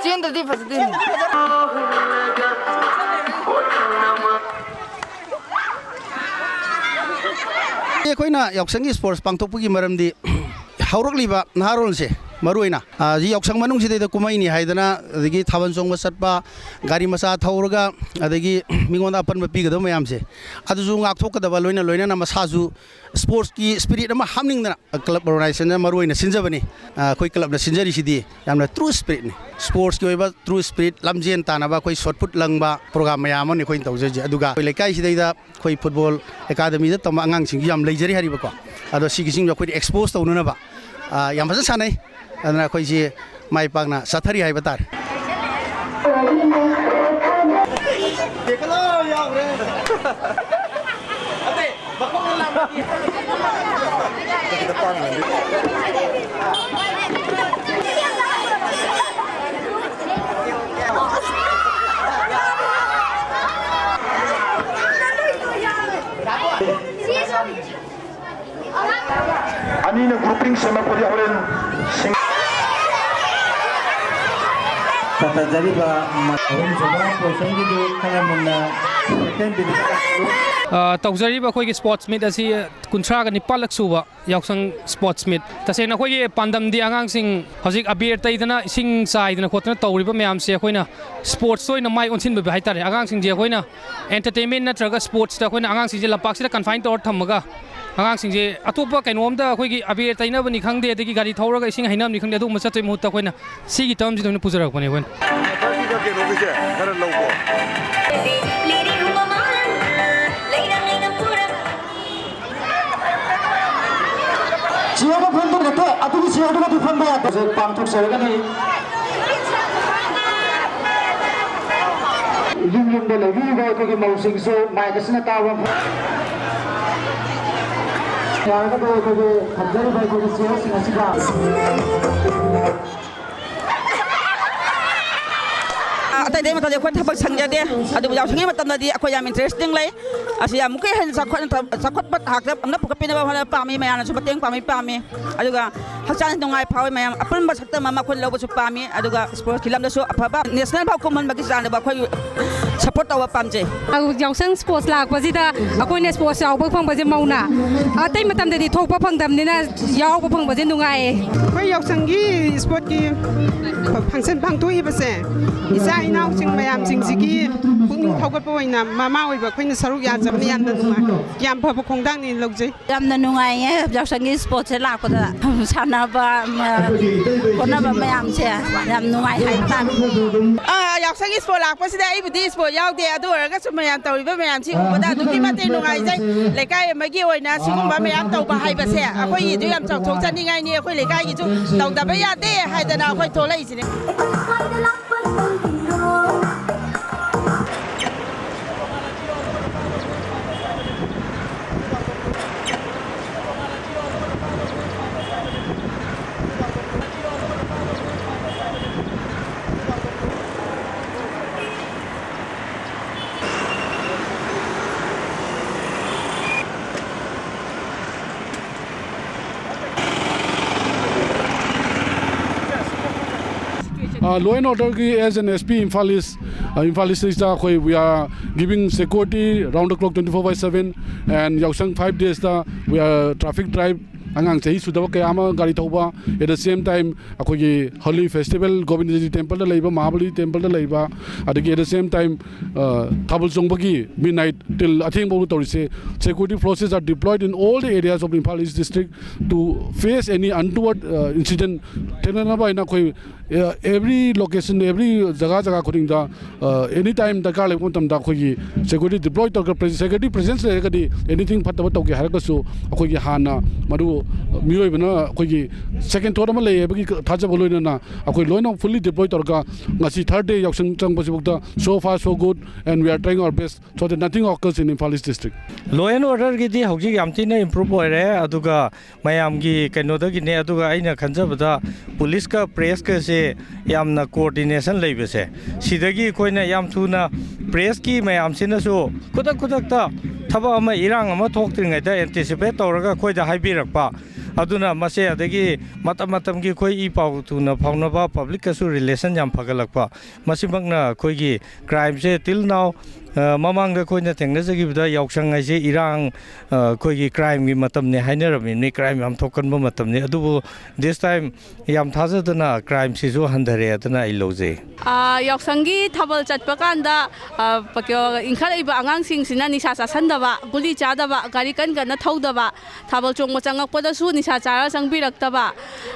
ꯆꯦꯟꯗ꯭ꯔꯗꯤ ꯐꯖꯗꯣꯏꯅꯤ꯫ ꯑꯩꯈꯣꯏꯅ ꯌꯥꯎꯁꯪꯒꯤ ꯏꯁꯄꯣꯔꯠꯁ ꯄꯥꯡꯊꯣꯛꯄꯒꯤ ꯃꯔꯝꯗꯤ ꯍꯧꯔꯛꯂꯤꯕ ꯅꯍꯥꯔꯣꯜꯁꯦ ꯃꯔꯨꯑꯣꯏꯅ, ꯑ, ꯍꯧꯖꯤꯛ ꯌꯥꯎꯁꯪ ꯃꯅꯨꯡꯁꯤꯗꯩꯗ ꯀꯨꯝꯍꯩꯅꯤ ꯍꯥꯏꯗꯅ, ꯑꯗꯒꯤ ꯊꯥꯕꯜ ꯆꯣꯡꯕ ꯆꯠꯄ, ꯒꯥꯔꯤ ꯃꯆꯥ ꯊꯧꯔꯒ, ꯑꯗꯒꯤ ꯃꯤꯉꯣꯟꯗ ꯑꯄꯟꯕ ꯄꯤꯒꯗꯕ ꯃꯌꯥꯝꯁꯦ, ꯑꯗꯨꯁꯨ ꯉꯥꯛꯊꯣꯛꯀꯗꯕ, ꯂꯣꯏꯅ ꯂꯣꯏꯅꯅ ꯃꯁꯥꯁꯨ ꯏꯁꯄꯣꯔꯠꯁꯀꯤ ꯁ꯭ꯄꯤꯔꯤꯠ ꯑꯃ ꯍꯥꯞꯅꯤꯡꯗꯅ ꯀ꯭ꯂꯕ ꯑꯣꯔꯒꯅꯥꯏꯖꯦꯁꯟꯅ ꯃꯔꯨꯑꯣꯏꯅ ꯁꯤꯟꯖꯕꯅꯤ꯫ ꯑ, ꯑꯩꯈꯣꯏ ꯀ꯭ꯂꯕꯅ ꯁꯤꯟꯖꯔꯤꯁꯤꯗꯤ ꯌꯥꯝꯅ ꯇ꯭ꯔꯨ ꯁ꯭ꯄꯤꯔꯤꯠꯅꯤ꯫ ꯏꯁꯄꯣꯔꯠꯁꯀꯤ ꯑꯣꯏꯕ ꯇ꯭ꯔꯨ ꯁ꯭ꯄꯤꯔꯤꯠ, ꯂꯝꯖꯦꯟ ꯇꯥꯟꯅꯕ, ꯑꯩꯈꯣꯏ ꯁꯣꯠ ꯄꯨꯠ ꯂꯪꯕ ꯄ꯭ꯔꯣꯒ꯭ꯔꯥꯝ ꯃꯌꯥꯝ ꯑꯃꯅꯤ ꯑꯩꯈꯣꯏꯅ ꯇꯧꯖꯔꯤꯁꯦ꯫ ꯑꯗꯨꯒ ꯑꯩꯈꯣꯏ ꯂꯩꯀꯥꯏꯁꯤꯗꯩꯗ ꯑꯩꯈꯣꯏ ꯐꯨꯠꯕꯣꯜ ꯑꯦꯀꯥꯗꯃꯤꯗ ꯇꯝꯕ ꯑꯉꯥꯡꯁꯤꯡꯁꯨ ꯌꯥꯝ ꯂꯩꯖꯔꯤ ꯍꯥꯏꯔꯤꯕꯀꯣ꯫ ꯑꯗꯣ ꯁꯤꯒꯤꯁꯤꯡꯗꯣ ꯑꯩꯈꯣꯏꯅ ꯑꯦꯛꯁꯄꯣꯖ ꯇꯧꯅꯅꯕ, ꯑ, ꯌꯥꯝ ꯐꯖꯅ ꯁꯥꯟꯅꯩ꯫ ꯑꯗꯨꯅ ꯑꯩꯈꯣꯏꯁꯤ ꯃꯥꯏ ꯄꯥꯛꯅ ꯆꯠꯊꯔꯤ ꯍꯥꯏꯕ ꯇꯥꯔꯦ꯫ ꯑꯅꯤꯅ grouping ꯁꯦꯝꯃꯛꯄꯗꯤ ꯍꯣꯔꯦꯟ ꯁꯤꯡ- ꯆꯠꯊꯖꯔꯤꯕ ꯑꯍꯨꯝꯁꯨꯕ ꯄꯣꯖꯤꯁꯟꯒꯤꯗꯨ ꯈꯔ ꯃꯨꯟꯅ second division ꯑ, ꯇꯧꯖꯔꯤꯕ ꯑꯩꯈꯣꯏꯒꯤ sports meet ꯑꯁꯤ ꯀꯨꯟꯊ꯭ꯔꯥꯒ ꯅꯤꯄꯥꯜꯂꯛ ꯁꯨꯕ ꯌꯥꯎꯁꯪ sports meet꯫ ꯇꯁꯦꯡꯅ ꯑꯩꯈꯣꯏꯒꯤ ꯄꯥꯟꯗꯝꯗꯤ ꯑꯉꯥꯡꯁꯤꯡ ꯍꯧꯖꯤꯛ ꯑꯕꯦꯔ ꯇꯩꯗꯅ, ꯏꯁꯤꯡ ꯆꯥꯏꯗꯅ ꯈꯣꯠꯇꯅ ꯇꯧꯔꯤꯕ ꯃꯌꯥꯝꯁꯦ ꯑꯩꯈꯣꯏꯅ sports ꯑꯣꯏꯅ ꯃꯥꯏ ꯑꯣꯟꯁꯤꯟꯕꯤꯕ ꯍꯥꯏꯇꯥꯔꯦ꯫ ꯑꯉꯥꯡꯁꯤꯡꯁꯦ ꯑꯩꯈꯣꯏꯅ entertainment ꯅꯠꯇ꯭ꯔꯒ sportsꯇ ꯑꯩꯈꯣꯏꯅ ꯑꯉꯥꯡꯁꯤꯡꯁꯦ ꯂꯝꯄꯥꯛꯁꯤꯗ confine ꯇꯧꯔ ꯊꯝꯃꯒ, ꯑꯉꯥꯡꯁꯤꯡꯁꯦ ꯑꯇꯣꯞꯄ ꯀꯩꯅꯣꯝꯗ ꯑꯩꯈꯣꯏꯒꯤ ꯑꯕꯦꯔ ꯇꯩꯅꯕꯅꯤ ꯈꯪꯗꯦ, ꯑꯗꯒꯤ ꯒꯥꯔꯤ ꯊꯧꯔꯒ ꯏꯁꯤꯡ ꯍꯩꯅꯕꯅꯤ ꯈꯪꯗꯦ, ꯑꯗꯨꯒꯨꯝꯕ ꯆꯠꯄꯒꯤ ꯃꯍꯨꯠꯇ ꯑꯩꯈꯣꯏꯅ ꯁꯤꯒꯤ termꯁꯤꯗ ꯑꯣꯏꯅ ꯄꯨꯖꯔꯛꯄꯅꯦ ꯑꯩꯈꯣꯏꯅ꯫ ꯃꯊꯛꯀꯤꯗ ꯀꯩꯅꯣꯒꯤꯁꯦ ꯈꯔ ꯂꯧꯀꯣ꯫ ꯆꯤꯌꯔꯗ ꯐꯝꯗꯨꯅ ꯅꯠꯇꯦ, ꯑꯗꯨꯒꯤ ꯆꯤꯌꯔꯗꯨꯅꯗꯤ ꯐꯝꯕ ꯌꯥꯗꯦ꯫ ꯄꯥꯡꯊꯣꯛꯆꯔꯒꯅꯤ꯫ ꯌꯨꯝ ꯌꯨꯝꯗ ꯂꯩꯕꯤꯔꯤꯕ ꯑꯩꯈꯣꯏꯒꯤ ꯃꯧꯁꯤꯡꯁꯨ ꯃꯥꯏꯛ ꯑꯁꯤꯅ ꯇꯥꯕ ꯌꯥꯔꯒꯗꯤ ꯑꯩꯈꯣꯏꯒꯤ ꯐꯝꯖꯔꯤꯕ ꯑꯩꯈꯣꯏꯒꯤ ꯆꯤꯌꯔꯁꯤꯡ ꯑꯁꯤꯗ ꯑꯇꯩ ꯑꯇꯩ ꯃꯇꯝꯗꯤ ꯑꯩꯈꯣꯏ ꯊꯕꯛ ꯁꯪꯖꯗꯦ, ꯑꯗꯨꯕꯨ ꯌꯥꯎꯁꯪꯒꯤ ꯃꯇꯝꯗꯗꯤ ꯑꯩꯈꯣꯏ ꯌꯥꯝ interesting ꯂꯩ꯫ ꯑꯁꯤ ꯑꯃꯨꯛꯀ ꯍꯦꯟꯅ ꯆꯥꯎꯈꯠꯅ-, ꯆꯥꯎꯈꯠꯄ ꯊꯥꯛꯇ ꯑꯃꯨꯛ ꯄꯨꯈꯠꯄꯤꯅꯕ ꯍꯣꯠꯅꯕ ꯄꯥꯝꯃꯤ, ꯃꯌꯥꯝꯅꯁꯨ ꯃꯇꯦꯡ ꯄꯥꯡꯕꯤ ꯄꯥꯝꯃꯤ꯫ ꯑꯗꯨꯒ ꯍꯛꯆꯥꯡ ꯅꯨꯡꯉꯥꯏ ꯐꯥꯎꯏ, ꯃꯌꯥꯝ ꯑꯄꯨꯟꯕ ꯁꯛꯇꯝ ꯑꯃ ꯑꯩꯈꯣꯏꯅ ꯂꯧꯕꯁꯨ ꯄꯥꯝꯃꯤ꯫ ꯑꯗꯨꯒ sportsꯀꯤ ꯂꯝꯗꯁꯨ ꯑꯐꯕ national ꯐꯥꯎ ꯀꯨꯝꯍꯟꯕꯒꯤ ꯆꯥꯡꯗ ꯑꯩꯈꯣꯏ support ꯇꯧꯕ ꯄꯥꯝꯖꯩ꯫ ꯌꯥꯎꯁꯪ sports ꯂꯥꯛꯄꯁꯤꯗ ꯑꯩꯈꯣꯏꯅ sports ꯌꯥꯎꯕ ꯐꯪꯕꯁꯦ ꯃꯧꯅ ꯑꯇꯩ ꯃꯇꯝꯗꯗꯤ ꯊꯣꯛꯄ ꯐꯪꯗꯕꯅꯤꯅ ꯌꯥꯎꯕ ꯐꯪꯕꯁꯦ ꯅꯨꯡꯉꯥꯏꯌꯦ꯫ ꯑꯩꯈꯣꯏ ꯌꯥꯎꯁꯪꯒꯤ sportsꯀꯤ function ꯄꯥꯡꯊꯣꯛꯏꯕꯁꯦ ꯏꯆꯥ ꯏꯅꯥꯎꯁꯤꯡ ꯃꯌꯥꯝꯁꯤꯡꯁꯤꯒꯤ ꯄꯨꯛꯅꯤꯡ ꯊꯧꯒꯠꯄ ꯑꯣꯏꯅ ꯃꯃꯥ ꯑꯣꯏꯕ ꯑꯩꯈꯣꯏꯅ ꯁꯔꯨꯛ ꯌꯥꯖꯕꯅ ꯌꯥꯝꯅ ꯅꯨꯡꯉꯥꯏ, ꯌꯥꯝ ꯐꯕ ꯈꯣꯡꯊꯥꯡꯅꯤ ꯂꯧꯖꯩ꯫ ꯌꯥꯝꯅ ꯅꯨꯡꯉꯥꯏꯌꯦ ꯌꯥꯎꯁꯪꯒꯤ sportsꯁꯦ ꯂꯥꯛꯄꯗ꯫ ꯁꯥꯟꯅꯕ, ꯃ-, ꯈꯣꯠꯅꯕ ꯃꯌꯥꯝꯁꯦ ꯌꯥꯝ ꯅꯨꯡꯉꯥꯏ ꯍꯥꯏꯕ ꯇꯥꯔꯦ꯫ ꯑꯥ, ꯌꯥꯎꯁꯪꯒꯤ ꯁ꯭ꯄꯣꯔꯠ ꯂꯥꯛꯄꯁꯤꯗ ꯑꯩꯕꯨꯗꯤ ꯁ꯭ꯄꯣꯔꯠ ꯌꯥꯎꯗꯦ, ꯑꯗꯨ ꯑꯣꯏꯔꯒꯁꯨ ꯃꯌꯥꯝ ꯇꯧꯔꯤꯕ ꯃꯌꯥꯝꯁꯤ ꯎꯕꯗ ꯑꯗꯨꯛꯀꯤ ꯃꯇꯤꯛ ꯅꯨꯡꯉꯥꯏꯖꯩ꯫ ꯂꯩꯀꯥꯏ ꯑꯃꯒꯤ ꯑꯣꯏꯅ ꯁꯤꯒꯨꯝꯕ ꯃꯌꯥꯝ ꯇꯧꯕ ꯍꯥꯏꯕꯁꯦ ꯑꯩꯈꯣꯏꯒꯤꯁꯨ ꯌꯥꯝ ꯆꯥꯎꯊꯣꯛꯆꯅꯤꯡꯉꯥꯏꯅꯤ, ꯑꯩꯈꯣꯏ ꯂꯩꯀꯥꯏꯒꯤꯁꯨ ꯇꯧꯗꯕ ꯌꯥꯗꯦ ꯍꯥꯏꯗꯅ ꯑꯩꯈꯣꯏ ꯊꯣꯛꯂꯛꯏꯁꯤꯅꯤ꯫ Law and order ꯒꯤ as an S P Imphal East, Imphal East ꯁꯤꯗ ꯑꯩꯈꯣꯏ we are giving security round the clock twenty four by seven, and ꯌꯥꯎꯁꯪ five days ꯇ we are traffic drive, ꯑꯉꯥꯡ ꯆꯍꯤ ꯁꯨꯗꯕ ꯀꯌꯥ ꯑꯃ ꯒꯥꯔꯤ ꯊꯧꯕ, at the same time ꯑꯩꯈꯣꯏꯒꯤ Holi festival, ꯒꯣꯕꯤꯟꯗꯖꯤ temple ꯗ ꯂꯩꯕ, ꯃꯍꯥꯕꯂꯤ temple ꯗ ꯂꯩꯕ, ꯑꯗꯒꯤ at the same time Thabal ꯆꯣꯡꯕꯒꯤ midnight till ꯑꯊꯦꯡꯕ ꯐꯥꯎ ꯇꯧꯔꯤꯁꯦ, security forces are deployed in all the areas of Imphal East district to face any untoward incident ꯊꯦꯡꯅꯅꯕ ꯍꯥꯏꯅ ꯑꯩꯈꯣꯏ every location, every ꯖꯒꯥ ꯖꯒꯥ ꯈꯨꯗꯤꯡꯗ any time ꯗꯔꯀꯥꯔ ꯂꯩꯕ ꯃꯇꯝꯗ ꯑꯩꯈꯣꯏꯒꯤ security deploy ꯇꯧꯔꯒ, security presence ꯂꯩꯔꯒꯗꯤ anything ꯐꯠꯇꯕ ꯇꯧꯒꯦ ꯍꯥꯏꯔꯒꯁꯨ ꯑꯩꯈꯣꯏꯒꯤ ꯍꯥꯟꯅ ꯃꯔꯨ ꯃꯤꯑꯣꯏꯕꯅ ꯑꯩꯈꯣꯏꯒꯤ second thought ꯑꯃ ꯂꯩ ꯍꯥꯏꯕꯒꯤ ꯊꯥꯖꯕ ꯂꯣꯏꯅꯅ ꯑꯩꯈꯣꯏ ꯂꯣꯏꯅ fully deploy ꯇꯧꯔꯒ ꯉꯁꯤ third day ꯌꯥꯎꯁꯪ ꯆꯪꯕꯁꯤꯐꯥꯎꯗ so far so good, and we are trying our best so that nothing occurs in Imphal East district. Law and order ꯒꯤꯗꯤ ꯍꯧꯖꯤꯛ ꯌꯥꯝ ꯊꯤꯅ improve ꯑꯣꯏꯔꯦ, ꯑꯗꯨꯒ ꯃꯌꯥꯝꯒꯤ ꯀꯩꯅꯣꯗꯒꯤꯅꯦ, ꯑꯗꯨꯒ ꯑꯩꯅ ꯈꯟꯖꯕꯗ ꯄꯨꯂꯤꯁꯀ ꯄ꯭ꯔꯦꯁꯀꯁꯦ ꯌꯥꯝꯅ coordination ꯂꯩꯕꯁꯦ, ꯁꯤꯗꯒꯤ ꯑꯩꯈꯣꯏꯅ ꯌꯥꯝ ꯊꯨꯅ ꯄ꯭ꯔꯦꯁꯀꯤ ꯃꯌꯥꯝꯁꯤꯅꯁꯨ ꯈꯨꯗꯛ ꯈꯨꯗꯛꯇ ꯊꯕꯛ ꯑꯃ, ꯏꯔꯥꯡ ꯑꯃ ꯊꯣꯛꯇ꯭ꯔꯤꯉꯩꯗ anticipate ꯇꯧꯔꯒ ꯑꯩꯈꯣꯏꯗ ꯍꯥꯏꯕꯤꯔꯛꯄ, ꯑꯗꯨꯅ ꯃꯁꯦ ꯑꯗꯒꯤ ꯃꯇꯝ ꯃꯇꯝꯒꯤ ꯑꯩꯈꯣꯏ ꯏ ꯄꯥꯎ ꯊꯨꯅ ꯐꯥꯎꯅꯕ, ꯄꯕ꯭ꯂꯤꯛꯀꯁꯨ relation ꯌꯥꯝ ꯐꯒꯠꯂꯛꯄ, ꯃꯁꯤꯃꯛꯅ ꯑꯩꯈꯣꯏꯒꯤ crime ꯁꯦ till now ꯑ, ꯃꯃꯥꯡꯗ ꯑꯩꯈꯣꯏꯅ ꯊꯦꯡꯅꯖꯈꯤꯕꯗ ꯌꯥꯎꯁꯪ ꯍꯥꯏꯁꯦ ꯏꯔꯥꯡ, ꯑ, ꯑꯩꯈꯣꯏꯒꯤ crimeꯒꯤ ꯃꯇꯝꯅꯤ ꯍꯥꯏꯅꯔꯝꯃꯤꯕꯅꯤ, crime ꯌꯥꯝ ꯊꯣꯛꯀꯟꯕ ꯃꯇꯝꯅꯤ꯫ ꯑꯗꯨꯕꯨ this time ꯌꯥꯝ ꯊꯥꯖꯗꯅ crimeꯁꯤꯁꯨ ꯍꯟꯊꯔꯦ ꯑꯗꯨꯅ ꯑꯩ ꯂꯧꯖꯩ꯫ ꯑ, ꯌꯥꯎꯁꯪꯒꯤ ꯊꯥꯕꯜ ꯆꯠꯄ ꯀꯥꯟꯗ, ꯑ, ꯄ-, ꯀ-, ꯏꯟꯈꯠꯂꯛꯏꯕ ꯑꯉꯥꯡꯁꯤꯡꯁꯤꯅ ꯅꯤꯁꯥ ꯆꯥꯁꯟꯗꯕ, ꯒꯨꯂꯤ ꯆꯥꯗꯕ, ꯒꯥꯔꯤ ꯀꯟ ꯀꯟꯅ ꯊꯧꯗꯕ, ꯊꯥꯕꯜ ꯆꯣꯡꯕ ꯆꯪꯉꯛꯄꯗꯁꯨ ꯅꯤꯁꯥ ꯆꯥꯔ ꯆꯪꯕꯤꯔꯛꯇꯕ,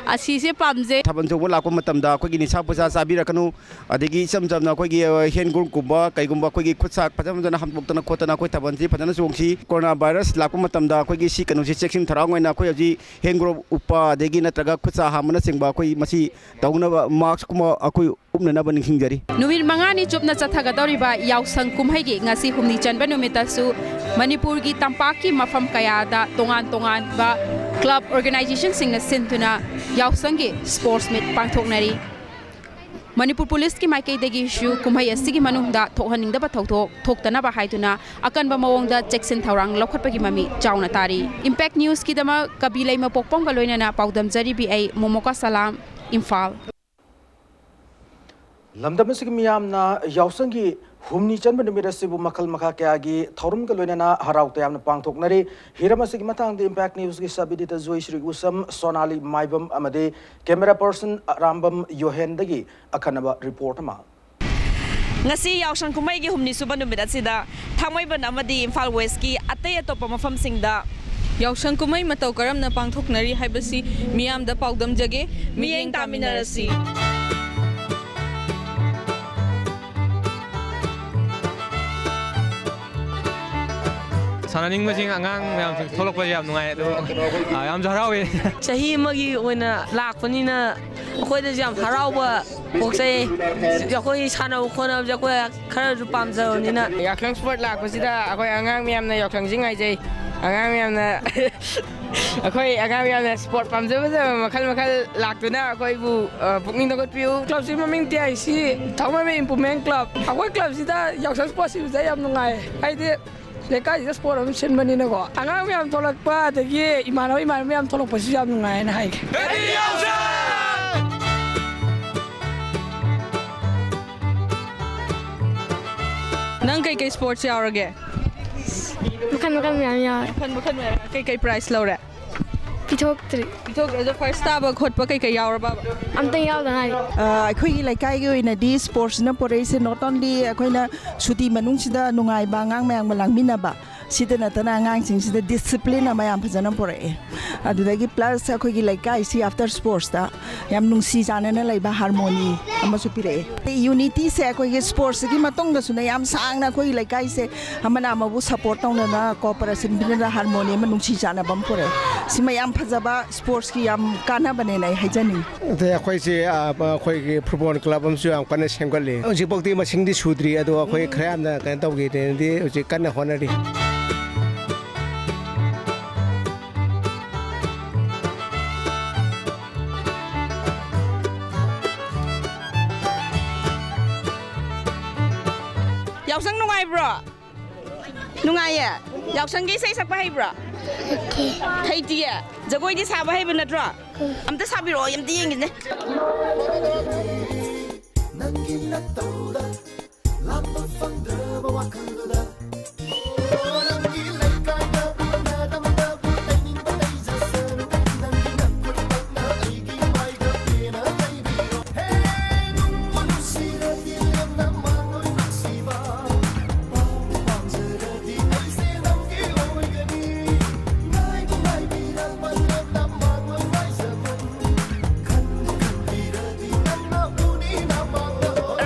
ꯑꯁꯤꯁꯦ ꯄꯥꯝꯖꯩ꯫ ꯊꯥꯕꯜ ꯆꯣꯡꯕ ꯂꯥꯛꯄ ꯃꯇꯝꯗ ꯑꯩꯈꯣꯏꯒꯤ ꯅꯤꯁꯥ ꯄꯨꯁꯥ ꯆꯥꯕꯤꯔꯛꯀꯅꯨ, ꯑꯗꯒꯤ ꯏꯆꯝ ꯆꯝꯅ ꯑꯩꯈꯣꯏꯒꯤ, ꯑ, hand groupꯀꯨꯝꯕ ꯀꯩꯒꯨꯝꯕ ꯑꯩꯈꯣꯏꯒꯤ ꯈꯨꯠ ꯁꯥ ꯐꯖ ꯐꯖꯅ ꯍꯥꯝꯗꯣꯛꯇꯅ ꯈꯣꯠꯇꯅ ꯑꯩꯈꯣꯏ ꯊꯥꯕꯜꯁꯤ ꯐꯖꯅ ꯆꯣꯡꯁꯤ꯫ Corona virus ꯂꯥꯛꯄ ꯃꯇꯝꯗ ꯑꯩꯈꯣꯏꯒꯤ ꯁꯤ ꯀꯩꯅꯣꯁꯤ ꯆꯦꯛꯁꯤꯟ ꯊꯧꯔꯥꯡ ꯑꯣꯏꯅ ꯑꯩꯈꯣꯏ ꯍꯧꯖꯤꯛ hand glove ꯎꯞꯄ ꯑꯗꯒꯤ ꯅꯠꯇ꯭ꯔꯒ ꯈꯨꯠ ꯁꯥ ꯍꯥꯝꯕꯅꯆꯤꯡꯕ ꯑꯩꯈꯣꯏ ꯃꯁꯤ ꯇꯧꯅꯕ maskꯀꯨꯝꯕ ꯑꯩꯈꯣꯏ ꯎꯞꯅꯅꯕ ꯅꯤꯡꯁꯤꯡꯖꯔꯤ꯫ ꯅꯨꯃꯤꯠ ꯃꯉꯥꯅꯤ ꯆꯨꯞꯅ ꯆꯠꯊꯒꯗꯧꯔꯤꯕ ꯌꯥꯎꯁꯪ ꯀꯨꯝꯍꯩꯒꯤ ꯉꯁꯤ ꯍꯨꯝꯅꯤ ꯆꯟꯕ ꯅꯨꯃꯤꯠꯇꯁꯨ ꯃꯅꯤꯄꯨꯔꯒꯤ ꯇꯝꯄꯥꯛꯀꯤ ꯃꯐꯝ ꯀꯌꯥꯗ ꯇꯣꯉꯥꯟ ꯇꯣꯉꯥꯟꯕ club organizationꯁꯤꯡꯅ ꯁꯤꯟꯗꯨꯅ ꯌꯥꯎꯁꯪꯒꯤ sports meet ꯄꯥꯡꯊꯣꯛꯅꯔꯤ꯫ ꯃꯅꯤꯄꯨꯔ ꯄꯨꯂꯤꯁꯀꯤ ꯃꯥꯏꯀꯩꯗꯒꯤꯁꯨ ꯀꯨꯝꯍꯩ ꯑꯁꯤꯒꯤ ꯃꯅꯨꯡꯗ ꯊꯣꯛꯍꯟꯅꯤꯡꯗꯕ ꯊꯧꯗꯣꯛ ꯊꯣꯛꯇꯅꯕ ꯍꯥꯏꯗꯨꯅ ꯑꯀꯟꯕ ꯃꯑꯣꯡꯗ ꯆꯦꯛꯁꯤꯟ ꯊꯧꯔꯥꯡ ꯂꯧꯈꯠꯄꯒꯤ ꯃꯃꯤ ꯆꯥꯎꯅ ꯇꯥꯔꯤ꯫ Impact Newsꯀꯤꯗꯃꯛ ꯀꯕꯤ ꯂꯩꯃ ꯄꯣꯛꯄꯝꯒ ꯂꯣꯏꯅꯅ ꯄꯥꯎꯗꯝꯖꯔꯤꯕꯤ ꯑꯩ ꯃꯣꯃꯣꯀꯥ ꯁꯂꯥꯝ, ꯏꯝꯐꯥꯜ꯫ ꯂꯝꯗꯝ ꯑꯁꯤꯒꯤ ꯃꯤꯌꯥꯝꯅ ꯌꯥꯎꯁꯪꯒꯤ ꯍꯨꯝꯅꯤ ꯆꯟꯕ ꯅꯨꯃꯤꯠ ꯑꯁꯤꯕꯨ ꯃꯈꯜ ꯃꯈꯥ ꯀꯌꯥꯒꯤ ꯊꯧꯔꯝꯒ ꯂꯣꯏꯅꯅ ꯍꯔꯥꯎ ꯇꯌꯥꯝꯅ ꯄꯥꯡꯊꯣꯛꯅꯔꯤ꯫ ꯍꯤꯔꯝ ꯑꯁꯤꯒꯤ ꯃꯇꯥꯡꯗ Impact Newsꯀꯤ sub editor ꯖꯣꯏꯁ꯭ꯔꯤ ꯎꯁꯝ, ꯁꯣꯅꯥꯂꯤ ꯃꯥꯏꯕꯝ ꯑꯃꯗꯤ camera person ꯑꯔꯥꯝꯕꯝ ꯌꯣꯍꯦꯟꯗꯒꯤ ꯑꯈꯟꯅꯕ report ꯑꯃ꯫ ꯉꯁꯤ ꯌꯥꯎꯁꯪ ꯀꯨꯝꯍꯩꯒꯤ ꯍꯨꯝꯅꯤ ꯁꯨꯕ ꯅꯨꯃꯤꯠ ꯑꯁꯤꯗ ꯊꯥꯡꯃꯩꯕꯟ ꯑꯃꯗꯤ ꯏꯝꯐꯥꯜ Westꯀꯤ ꯑꯇꯩ ꯑꯇꯣꯞꯄ ꯃꯐꯝꯁꯤꯡꯗ ꯌꯥꯎꯁꯪ ꯀꯨꯝꯍꯩ ꯃꯇꯧ ꯀꯔꯝꯅ ꯄꯥꯡꯊꯣꯛꯅꯔꯤ ꯍꯥꯏꯕꯁꯤ ꯃꯤꯌꯥꯝꯗ ꯄꯥꯎꯗꯝꯖꯒꯦ꯫ ꯃꯤꯠꯌꯦꯡ ꯇꯥꯃꯤꯟꯅꯔꯁꯤ꯫ ꯁꯥꯟꯅꯅꯤꯡꯕꯁꯤꯡ ꯑꯉꯥꯡ ꯃꯌꯥꯝꯁꯨ ꯊꯣꯛꯂꯛꯄꯁꯦ ꯌꯥꯝ ꯅꯨꯡꯉꯥꯏ, ꯑꯗꯨ, ꯑ, ꯌꯥꯝꯁꯨ ꯍꯔꯥꯎꯋꯦ꯫ ꯆꯍꯤ ꯑꯃꯒꯤ ꯑꯣꯏꯅ ꯂꯥꯛꯄꯅꯤꯅ ꯑꯩꯈꯣꯏꯗꯁꯨ ꯌꯥꯝ ꯍꯔꯥꯎꯕ ꯄꯣꯛꯆꯩ꯫ ꯑꯩꯈꯣꯏ ꯁꯥꯟꯅꯕ ꯈꯣꯠꯅꯕꯁꯦ ꯑꯩꯈꯣꯏ ꯈꯔꯁꯨ ꯄꯥꯝꯖꯕꯅꯤꯅ꯫ ꯌꯥꯎꯁꯪ sport ꯂꯥꯛꯄꯁꯤꯗ ꯑꯩꯈꯣꯏ ꯑꯉꯥꯡ ꯃꯌꯥꯝꯅ ꯌꯥꯎꯁꯪꯁꯤ ꯉꯥꯏꯖꯩ꯫ ꯑꯉꯥꯡ ꯃꯌꯥꯝꯅ ꯑꯩꯈꯣꯏ ꯑꯉꯥꯡ ꯃꯌꯥꯝꯅ sport ꯄꯥꯝꯖ ꯐꯖꯕ ꯃꯈꯜ ꯃꯈꯜ ꯂꯥꯛꯇꯨꯅ ꯑꯩꯈꯣꯏꯕꯨ, ꯑ, ꯄꯨꯛꯅꯤꯡ ꯊꯧꯒꯠꯄꯤꯌꯨ꯫ Clubꯁꯤ ꯃꯃꯤꯡ T I C Thangmeiband Improvement Club꯫ ꯑꯩꯈꯣꯏ clubꯁꯤꯗ ꯌꯥꯎꯁꯪ sportꯁꯤ ꯎꯕꯁꯦ ꯌꯥꯝ ꯅꯨꯡꯉꯥꯏ꯫ ꯍꯥꯏꯗꯤ ꯂꯩꯀꯥꯏꯁꯤꯗ sport ꯑꯃ ꯁꯤꯟꯕꯅꯤꯅꯀꯣ꯫ ꯑꯉꯥꯡ ꯃꯌꯥꯝ ꯊꯣꯛꯂꯛꯄ, ꯑꯗꯒꯤ ꯏꯃꯥꯟꯅꯕ ꯏꯃꯥꯟꯅꯕ ꯃꯌꯥꯝ ꯊꯣꯛꯂꯛꯄꯁꯤꯁꯨ ꯌꯥꯝ ꯅꯨꯡꯉꯥꯏ ꯍꯥꯏꯅ ꯍꯥꯏꯒꯦ꯫ ꯅꯪ ꯀꯩꯀꯩ sports ꯌꯥꯎꯔꯒꯦ? ꯃꯈꯜ ꯃꯈꯜ ꯃꯌꯥꯝ ꯌꯥꯎꯔꯦ꯫ ꯃꯈꯜ ꯃꯈꯜ ꯃꯌꯥꯝ꯫ ꯀꯩꯀꯩ prize ꯂꯧꯔꯦ? ꯄꯤꯊꯣꯛꯇ꯭ꯔꯤ꯫ ꯄꯤꯊꯣꯛꯇ꯭ꯔꯦ꯫ ꯑꯗꯣ first ꯇꯥꯕ ꯈꯣꯠꯄ ꯀꯩꯀꯩ ꯌꯥꯎꯔꯕꯕ? ꯑꯝꯇꯪ ꯌꯥꯎꯗ ꯉꯥꯏꯔꯤ꯫ ꯑ, ꯑꯩꯈꯣꯏꯒꯤ ꯂꯩꯀꯥꯏꯒꯤ ꯑꯣꯏꯅꯗꯤ sportsꯅ ꯄꯨꯔꯛꯏꯁꯦ not only ꯑꯩꯈꯣꯏꯅ ꯁꯨꯇꯤ ꯃꯅꯨꯡꯁꯤꯗ ꯅꯨꯡꯉꯥꯏꯕ, ꯑꯉꯥꯡ ꯃꯌꯥꯝꯒ ꯂꯥꯡꯃꯤꯟꯅꯕ, ꯁꯤꯗ ꯅꯠꯇꯅ ꯑꯉꯥꯡꯁꯤꯡꯁꯤꯗ discipline ꯑꯃ ꯌꯥꯝ ꯐꯖꯅ ꯄꯨꯔꯛꯑꯦ꯫ ꯑꯗꯨꯗꯒꯤ plus ꯑꯩꯈꯣꯏꯒꯤ ꯂꯩꯀꯥꯏꯁꯤ after sportsꯇ ꯌꯥꯝ ꯅꯨꯡꯁꯤ ꯆꯥꯟꯅꯅ ꯂꯩꯕ harmony ꯑꯃꯁꯨ ꯄꯤꯔꯛꯑꯦ꯫ Unityꯁꯦ ꯑꯩꯈꯣꯏꯒꯤ sportsꯀꯤ ꯃꯇꯨꯡꯗꯁꯨꯅꯦ ꯌꯥꯝ ꯁꯥꯡꯅ ꯑꯩꯈꯣꯏꯒꯤ ꯂꯩꯀꯥꯏꯁꯦ ꯑꯃꯅ ꯑꯃꯕꯨ support ꯇꯧꯅꯗꯅ, cooperation ꯄꯤꯅꯗꯅ, harmony ꯑꯃ, ꯅꯨꯡꯁꯤ ꯆꯥꯟꯅꯕ ꯑꯃ ꯄꯨꯔꯛꯑꯦ꯫ ꯁꯤꯃ ꯌꯥꯝ ꯐꯖꯕ sportsꯀꯤ ꯌꯥꯝ ꯀꯥꯟꯅꯕꯅꯦꯅ ꯑꯩ ꯍꯥꯏꯖꯅꯤꯡꯉꯤ꯫ ꯑꯗꯩ ꯑꯩꯈꯣꯏꯁꯦ, ꯑ, ꯑꯩꯈꯣꯏꯒꯤ football club ꯑꯃꯁꯨ ꯌꯥꯝ ꯀꯟꯅ ꯁꯦꯝꯒꯠꯂꯤ꯫ ꯍꯧꯖꯤꯛꯐꯥꯎꯗꯤ ꯃꯁꯤꯡꯗꯤ ꯁꯨꯗ꯭ꯔꯤ, ꯑꯗꯣ ꯑꯩꯈꯣꯏ ꯈꯔ ꯌꯥꯝꯅ ꯀꯩꯅꯣ ꯇꯧꯒꯦꯅꯗꯤ ꯍꯧꯖꯤꯛ ꯀꯟꯅ ꯍꯣꯠꯅꯔꯤ꯫ ꯌꯥꯎꯁꯪ ꯅꯨꯡꯉꯥꯏꯕ꯭ꯔꯣ? ꯅꯨꯡꯉꯥꯏꯌꯦ꯫ ꯌꯥꯎꯁꯪꯒꯤ ꯏꯁꯩ ꯁꯛꯄ ꯍꯩꯕ꯭ꯔꯣ? ꯍꯩꯇꯤꯌꯦ꯫ ꯖꯒꯣꯏꯗꯤ ꯁꯥꯕ ꯍꯩꯕ ꯅꯠꯇ꯭ꯔꯣ? ꯑꯝꯇ ꯁꯥꯕꯤꯔꯛꯑꯣ, ꯑꯝꯇ ꯌꯦꯡꯒꯦꯅꯦ꯫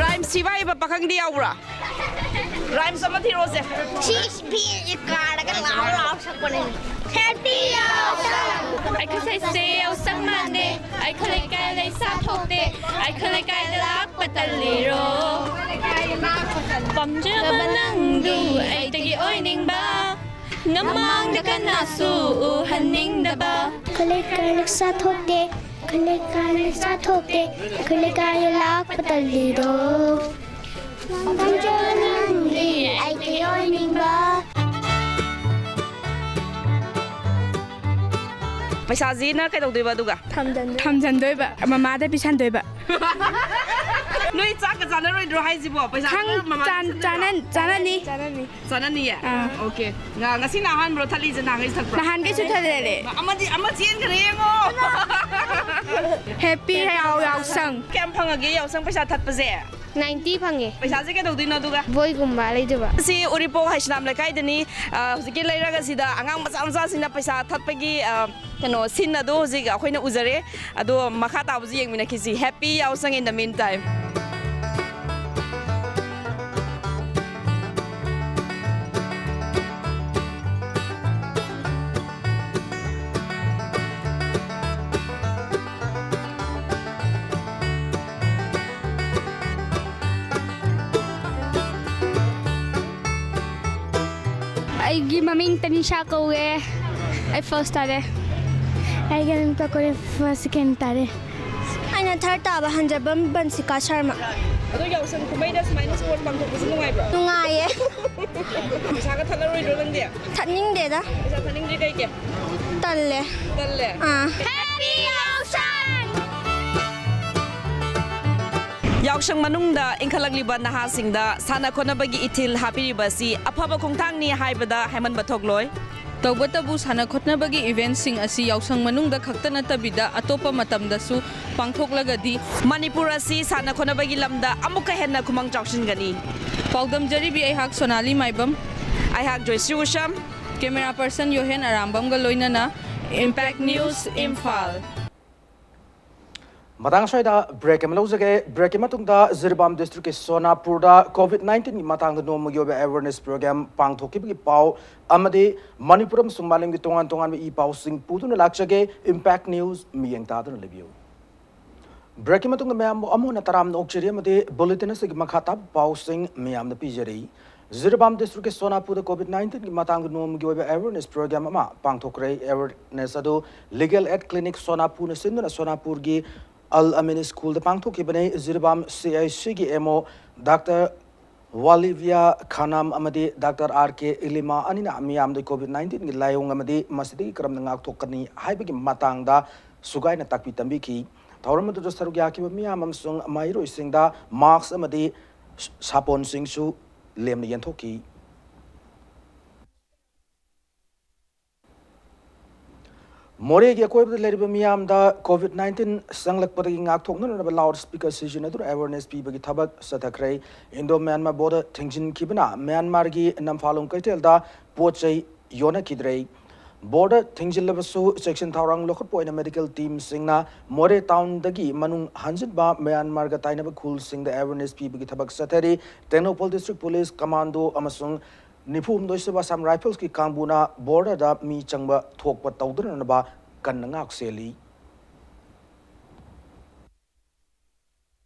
Rhymes ꯊꯤꯕ ꯍꯩꯕ ꯄꯥꯈꯪꯗꯤ ꯌꯥꯎꯕ꯭ꯔꯥ? Rhymes ꯑꯃ ꯊꯤꯔꯛꯑꯣꯁꯦ꯫ ꯁꯤ ꯐꯤꯁꯦ ꯀꯥꯔꯒ ꯂꯥꯎ ꯂꯥꯎ ꯁꯛꯄꯅꯦ꯫ Happy ꯌꯥꯎꯁꯪ! ꯑꯩꯈꯣꯏ ꯁꯩꯁꯦ ꯌꯥꯎꯁꯪ ꯃꯥꯟꯗꯦ, ꯑꯩꯈꯣꯏ ꯂꯩꯀꯥꯏ ꯂꯩꯁꯥ ꯊꯣꯛꯇꯦ, ꯑꯩꯈꯣꯏ ꯂꯩꯀꯥꯏꯗ ꯂꯥꯛꯄ ꯇꯜꯂꯤꯔꯣ? ꯄꯥꯝꯖꯕ ꯅꯪꯗꯨ ꯑꯩꯇꯒꯤ ꯑꯣꯏꯅꯤꯡꯕ, ꯅꯃꯥꯡꯗ ꯀꯅꯥꯁꯨ ꯎꯍꯟꯅꯤꯡꯗꯕ꯫ ꯑꯩꯈꯣꯏ ꯂꯩꯀꯥꯏ ꯂꯩꯁꯥ ꯊꯣꯛꯇꯦ, ꯑꯩꯈꯣꯏ ꯂꯩꯀꯥꯏ ꯂꯩꯁꯥ ꯊꯣꯛꯇꯦ, ꯑꯩꯈꯣꯏ ꯂꯩꯀꯥꯏꯗ ꯂꯥꯛꯄ ꯇꯜꯂꯤꯗꯣ꯫ ꯄꯥꯝꯖꯕ ꯅꯪꯗꯤ ꯑꯩꯇꯒꯤ ꯑꯣꯏꯅꯤꯡꯕ꯫ ꯄꯩꯁꯥꯁꯤꯅ ꯀꯩꯗꯧꯗꯣꯏꯕ ꯑꯗꯨꯒ? ꯊꯝꯖꯟꯗꯣꯏꯕ, ꯃꯃꯥꯗ ꯄꯤꯁꯟꯗꯣꯏꯕ꯫ ꯅꯣꯏ ꯆꯥꯛꯀ ꯆꯥꯅꯔꯣꯏꯗ꯭ꯔꯣ ꯍꯥꯏꯁꯤꯕꯣ? ꯄꯩꯁꯥ ꯈꯪ-, ꯈꯔ ꯃꯃꯥ ꯆꯥꯟ-, ꯆꯥꯅ-, ꯆꯥꯅꯅꯤ꯫ ꯆꯥꯅꯅꯤꯌꯦ? ꯑꯥ꯫ ꯑꯣꯀꯦ꯫ ꯉ-, ꯉꯁꯤꯅ ꯑꯍꯥꯟꯕ꯭ꯔꯣ ꯊꯠꯂꯤꯁꯦ? ꯅꯍꯥꯟꯈꯩꯁꯨ ꯊꯠꯄ꯭ꯔꯣ? ꯅꯍꯥꯟꯈꯩꯁꯨ ꯊꯠꯂꯦ꯫ ꯑꯃꯗꯤ, ꯑꯃ ꯆꯦꯟꯈ꯭ꯔꯦ ꯌꯦꯡꯉꯣ꯫ Happy ꯌꯥꯎ-, ꯌꯥꯎꯁꯪ꯫ ꯀꯌꯥꯝ ꯐꯪꯉꯒꯦ ꯌꯥꯎꯁꯪ ꯄꯩꯁꯥ ꯊꯠꯄꯁꯦ? Ninety ꯐꯪꯉꯦ꯫ ꯄꯩꯁꯥꯁꯦ ꯀꯩꯗꯧꯗꯣꯏꯅꯣ ꯑꯗꯨꯒ? ꯕꯣꯏꯒꯨꯝꯕ ꯂꯩꯗꯣꯏꯕ꯫ ꯁꯤ ꯎꯔꯤꯄꯣꯛ ꯍꯩꯁꯅꯥꯝ ꯂꯩꯀꯥꯏꯗꯅꯤ꯫ ꯑ, ꯍꯧꯖꯤꯛꯀꯤ ꯂꯩꯔꯛ ꯑꯁꯤꯗ ꯑꯉꯥꯡ ꯃꯆꯥ ꯃꯆꯥꯁꯤꯡꯅ ꯄꯩꯁꯥ ꯊꯠꯄꯒꯤ, ꯑ, ꯀꯩꯅꯣ, scene ꯑꯗꯣ ꯍꯧꯖꯤꯛ ꯑꯩꯈꯣꯏꯅ ꯎꯖꯔꯦ꯫ ꯑꯗꯣ ꯃꯈꯥ ꯇꯥꯕꯁꯨ ꯌꯦꯡꯃꯤꯟꯅꯈꯤꯁꯤ꯫ Happy ꯌꯥꯎꯁꯪ in the meantime꯫ ꯑꯩꯒꯤ ꯃꯃꯤꯡ ꯇꯅꯤꯁꯥ ꯀꯧꯋꯦ꯫ ꯑꯩ first ꯇꯥꯔꯦ꯫ ꯑꯩꯒꯤ ꯃꯃꯤꯡ ꯄꯀꯣꯔꯦ, first, second ꯇꯥꯔꯦ꯫ ꯑꯩꯅ third ꯇꯥꯕ ꯍꯟꯖꯕꯝ ꯕꯟꯁꯤꯀꯥ ꯁꯔꯃ꯫ ꯑꯗꯣ ꯌꯥꯎꯁꯪ ꯀꯨꯝꯍꯩꯗ ꯁꯨꯃꯥꯏꯅ sport ꯄꯥꯡꯊꯣꯛꯄꯁꯦ ꯅꯨꯡꯉꯥꯏꯕ꯭ꯔꯣ? ꯅꯨꯡꯉꯥꯏꯌꯦ꯫ ꯄꯩꯁꯥꯒ ꯊꯠꯂꯔꯣꯏꯗ꯭ꯔꯣ ꯅꯪꯗꯤ? ꯊꯠꯅꯤꯡꯗꯦꯗ꯫ ꯄꯩꯁꯥ ꯊꯠꯅꯤꯡꯗ꯭ꯔꯤ ꯀꯩꯒꯤ? ꯇꯜꯂꯦ꯫ ꯇꯜꯂꯦ? ꯑꯥ꯫ Happy ꯌꯥꯎꯁꯪ! ꯌꯥꯎꯁꯪ ꯃꯅꯨꯡꯗ ꯏꯟꯈꯠꯂꯛꯂꯤꯕ ꯅꯍꯥꯁꯤꯡꯗ ꯁꯥꯟꯅ ꯈꯣꯠꯅꯕꯒꯤ ꯏꯊꯤꯜ ꯍꯥꯞꯄꯤꯔꯤꯕ ꯑꯁꯤ ꯑꯐꯕ ꯈꯣꯡꯊꯥꯡꯅꯤ ꯍꯥꯏꯕꯗ ꯍꯥꯏꯃꯟꯕ ꯊꯣꯛꯂꯣꯏ꯫ ꯇꯧꯕꯇꯕꯨ ꯁꯥꯟꯅ ꯈꯣꯠꯅꯕꯒꯤ eventꯁꯤꯡ ꯑꯁꯤ ꯌꯥꯎꯁꯪ ꯃꯅꯨꯡꯗ ꯈꯛꯇ ꯅꯠꯇꯕꯤꯗ ꯑꯇꯣꯞꯄ ꯃꯇꯝꯗꯁꯨ ꯄꯥꯡꯊꯣꯛꯂꯒꯗꯤ ꯃꯅꯤꯄꯨꯔ ꯑꯁꯤ ꯁꯥꯟꯅ ꯈꯣꯠꯅꯕꯒꯤ ꯂꯝꯗ ꯑꯃꯨꯛꯀ ꯍꯦꯟꯅ ꯈꯨꯃꯥꯡ ꯆꯥꯎꯁꯤꯟꯒꯅꯤ꯫ ꯄꯥꯎꯗꯝꯖꯔꯤꯕꯤ ꯑꯩꯍꯥꯛ ꯁꯣꯅꯥꯂꯤ ꯃꯥꯏꯕꯝ꯫ ꯑꯩꯍꯥꯛ ꯖꯣꯏꯁ꯭ꯔꯤ ꯎꯁꯝ꯫ Camera person ꯌꯣꯍꯦꯟ ꯑꯔꯥꯝꯕꯝꯒ ꯂꯣꯏꯅꯅ Impact News ꯏꯝꯐꯥꯜ꯫ ꯃꯇꯥꯡ ꯑꯁ꯭ꯋꯥꯏꯗ break ꯑꯃ ꯂꯧꯖꯒꯦ꯫ Breakꯀꯤ ꯃꯇꯨꯡꯗ ꯖꯤꯔꯤꯕꯥꯝ districtꯀꯤ ꯁꯣꯅꯥꯄꯨꯔꯗ COVID nineteenꯒꯤ ꯃꯇꯥꯡꯗ ꯅꯣꯡꯃꯒꯤ ꯑꯣꯏꯕ awareness program ꯄꯥꯡꯊꯣꯛꯈꯤꯕꯒꯤ ꯄꯥꯎ ꯑꯃꯗꯤ ꯃꯅꯤꯄꯨꯔ ꯑꯃꯁꯨꯡ ꯃꯥꯂꯦꯝꯒꯤ ꯇꯣꯉꯥꯟ ꯇꯣꯉꯥꯟꯕ ꯏ ꯄꯥꯎꯁꯤꯡ ꯄꯨꯗꯨꯅ ꯂꯥꯛꯆꯒꯦ꯫ Impact News ꯃꯤꯠꯌꯦꯡ ꯇꯥꯗꯨꯅ ꯂꯩꯕꯤꯌꯨ꯫ Breakꯀꯤ ꯃꯇꯨꯡꯗ ꯃꯌꯥꯝꯕꯨ ꯑꯃꯨꯛ ꯍꯟꯅ ꯇꯔꯥꯝꯅ ꯑꯣꯛꯆꯔꯤ ꯑꯃꯗꯤ bulletin ꯑꯁꯤꯒꯤ ꯃꯈꯥ ꯇꯥꯕ ꯄꯥꯎꯁꯤꯡ ꯃꯌꯥꯝꯗ ꯄꯤꯖꯔꯤ꯫ ꯖꯤꯔꯤꯕꯥꯝ districtꯀꯤ ꯁꯣꯅꯥꯄꯨꯔꯗ COVID nineteenꯒꯤ ꯃꯇꯥꯡꯗ ꯅꯣꯡꯃꯒꯤ ꯑꯣꯏꯕ awareness program ꯑꯃ ꯄꯥꯡꯊꯣꯛꯈ꯭ꯔꯦ꯫ Awareness ꯑꯗꯨ Legal Aid Clinic ꯁꯣꯅꯥꯄꯨꯔꯅ ꯁꯤꯟꯗꯨꯅ ꯁꯣꯅꯥꯄꯨꯔꯒꯤ ꯑꯜ ꯑꯃꯤꯟ ꯁ꯭ꯀꯨꯜꯗ ꯄꯥꯡꯊꯣꯛꯈꯤꯕꯅꯤ꯫ ꯖꯤꯔꯤꯕꯥꯝ CHCꯒꯤ MO Doctor ꯋꯥꯂꯤꯚꯤꯌꯥ ꯈꯥꯅꯥꯝ ꯑꯃꯗꯤ Doctor R K ꯏꯂꯤꯃꯥ ꯑꯅꯤꯅ ꯃꯤꯌꯥꯝꯗ COVID nineteenꯒꯤ ꯂꯥꯏꯑꯣꯡ ꯑꯃꯗꯤ ꯃꯁꯤꯗꯒꯤ ꯀꯔꯝꯅ ꯉꯥꯛꯊꯣꯛꯀꯅꯤ ꯍꯥꯏꯕꯒꯤ ꯃꯇꯥꯡꯗ ꯁꯨꯒꯥꯏꯅ ꯇꯥꯛꯄꯤ ꯇꯝꯕꯤꯈꯤ꯫ ꯊꯧꯔꯝ ꯑꯗꯨꯗ ꯁꯔꯨꯛ ꯌꯥꯈꯤꯕ ꯃꯤꯌꯥꯝ ꯑꯃꯁꯨꯡ ꯃꯍꯩꯔꯣꯏꯁꯤꯡꯗ ꯃꯥꯛꯁ ꯑꯃꯗꯤ ꯁꯥꯄꯣꯟꯁꯤꯡꯁꯨ ꯂꯦꯝꯅ ꯌꯦꯟꯊꯣꯛꯈꯤ꯫ ꯃꯣꯔꯦꯒꯤ ꯑꯀꯣꯏꯕꯗ ꯂꯩꯔꯤꯕ ꯃꯤꯌꯥꯝꯗ COVID nineteen ꯆꯪꯂꯛꯄꯗꯒꯤ ꯉꯥꯛꯊꯣꯛꯅꯅꯕ ꯂꯥꯎꯗ ꯁ꯭ꯄꯤꯀꯔ ꯁꯤꯖꯤꯟꯅꯗꯨꯅ ꯑꯦꯋꯦꯔꯅꯦꯁ ꯄꯤꯕꯒꯤ ꯊꯕꯛ ꯆꯠꯊꯈ꯭ꯔꯦ꯫ ꯏꯟꯗꯣ ꯃ꯭ꯌꯥꯟꯃꯥꯔ ꯕꯣꯔꯗꯔ ꯊꯤꯡꯖꯤꯟꯈꯤꯕꯅ ꯃ꯭ꯌꯥꯟꯃꯥꯔꯒꯤ ꯅꯝꯐꯥꯂꯣꯡ ꯀꯩꯊꯦꯜꯗ ꯄꯣꯠ ꯆꯩ ꯌꯣꯟꯅꯈꯤꯗ꯭ꯔꯦ꯫ ꯕꯣꯔꯗꯔ ꯊꯤꯡꯖꯤꯜꯂꯕꯁꯨ ꯆꯦꯛꯁꯤꯟ ꯊꯧꯔꯥꯡ ꯂꯧꯈꯠꯄ ꯑꯣꯏꯅ ꯃꯦꯗꯤꯀꯦꯜ ꯇꯤꯝꯁꯤꯡꯅ ꯃꯣꯔꯦ ꯇꯥꯎꯟꯗꯒꯤ ꯃꯅꯨꯡ ꯍꯟꯖꯤꯟꯕ ꯃ꯭ꯌꯥꯟꯃꯥꯔꯒ ꯇꯥꯏꯅꯕ ꯈꯨꯜꯁꯤꯡꯗ ꯑꯦꯋꯦꯔꯅꯦꯁ ꯄꯤꯕꯒꯤ ꯊꯕꯛ ꯆꯠꯊꯔꯤ꯫ ꯇꯦꯡꯅꯧꯄꯜ ꯗꯤꯁꯇ꯭ꯔꯤꯛ ꯄꯨꯂꯤꯁ ꯀꯃꯥꯟꯗꯣ ꯑꯃꯁꯨꯡ ꯅꯤꯐꯨ ꯍꯨꯝꯗꯣꯏ ꯁꯨꯕ ꯑꯁꯥꯝ ꯔꯥꯏꯐꯜꯁꯀꯤ ꯀꯥꯡꯕꯨꯅ ꯕꯣꯔꯗꯔꯗ ꯃꯤ ꯆꯪꯕ ꯊꯣꯛꯄ ꯇꯧꯗꯅꯅꯕ ꯀꯟꯅ ꯉꯥꯛ ꯁꯦꯜꯂꯤ꯫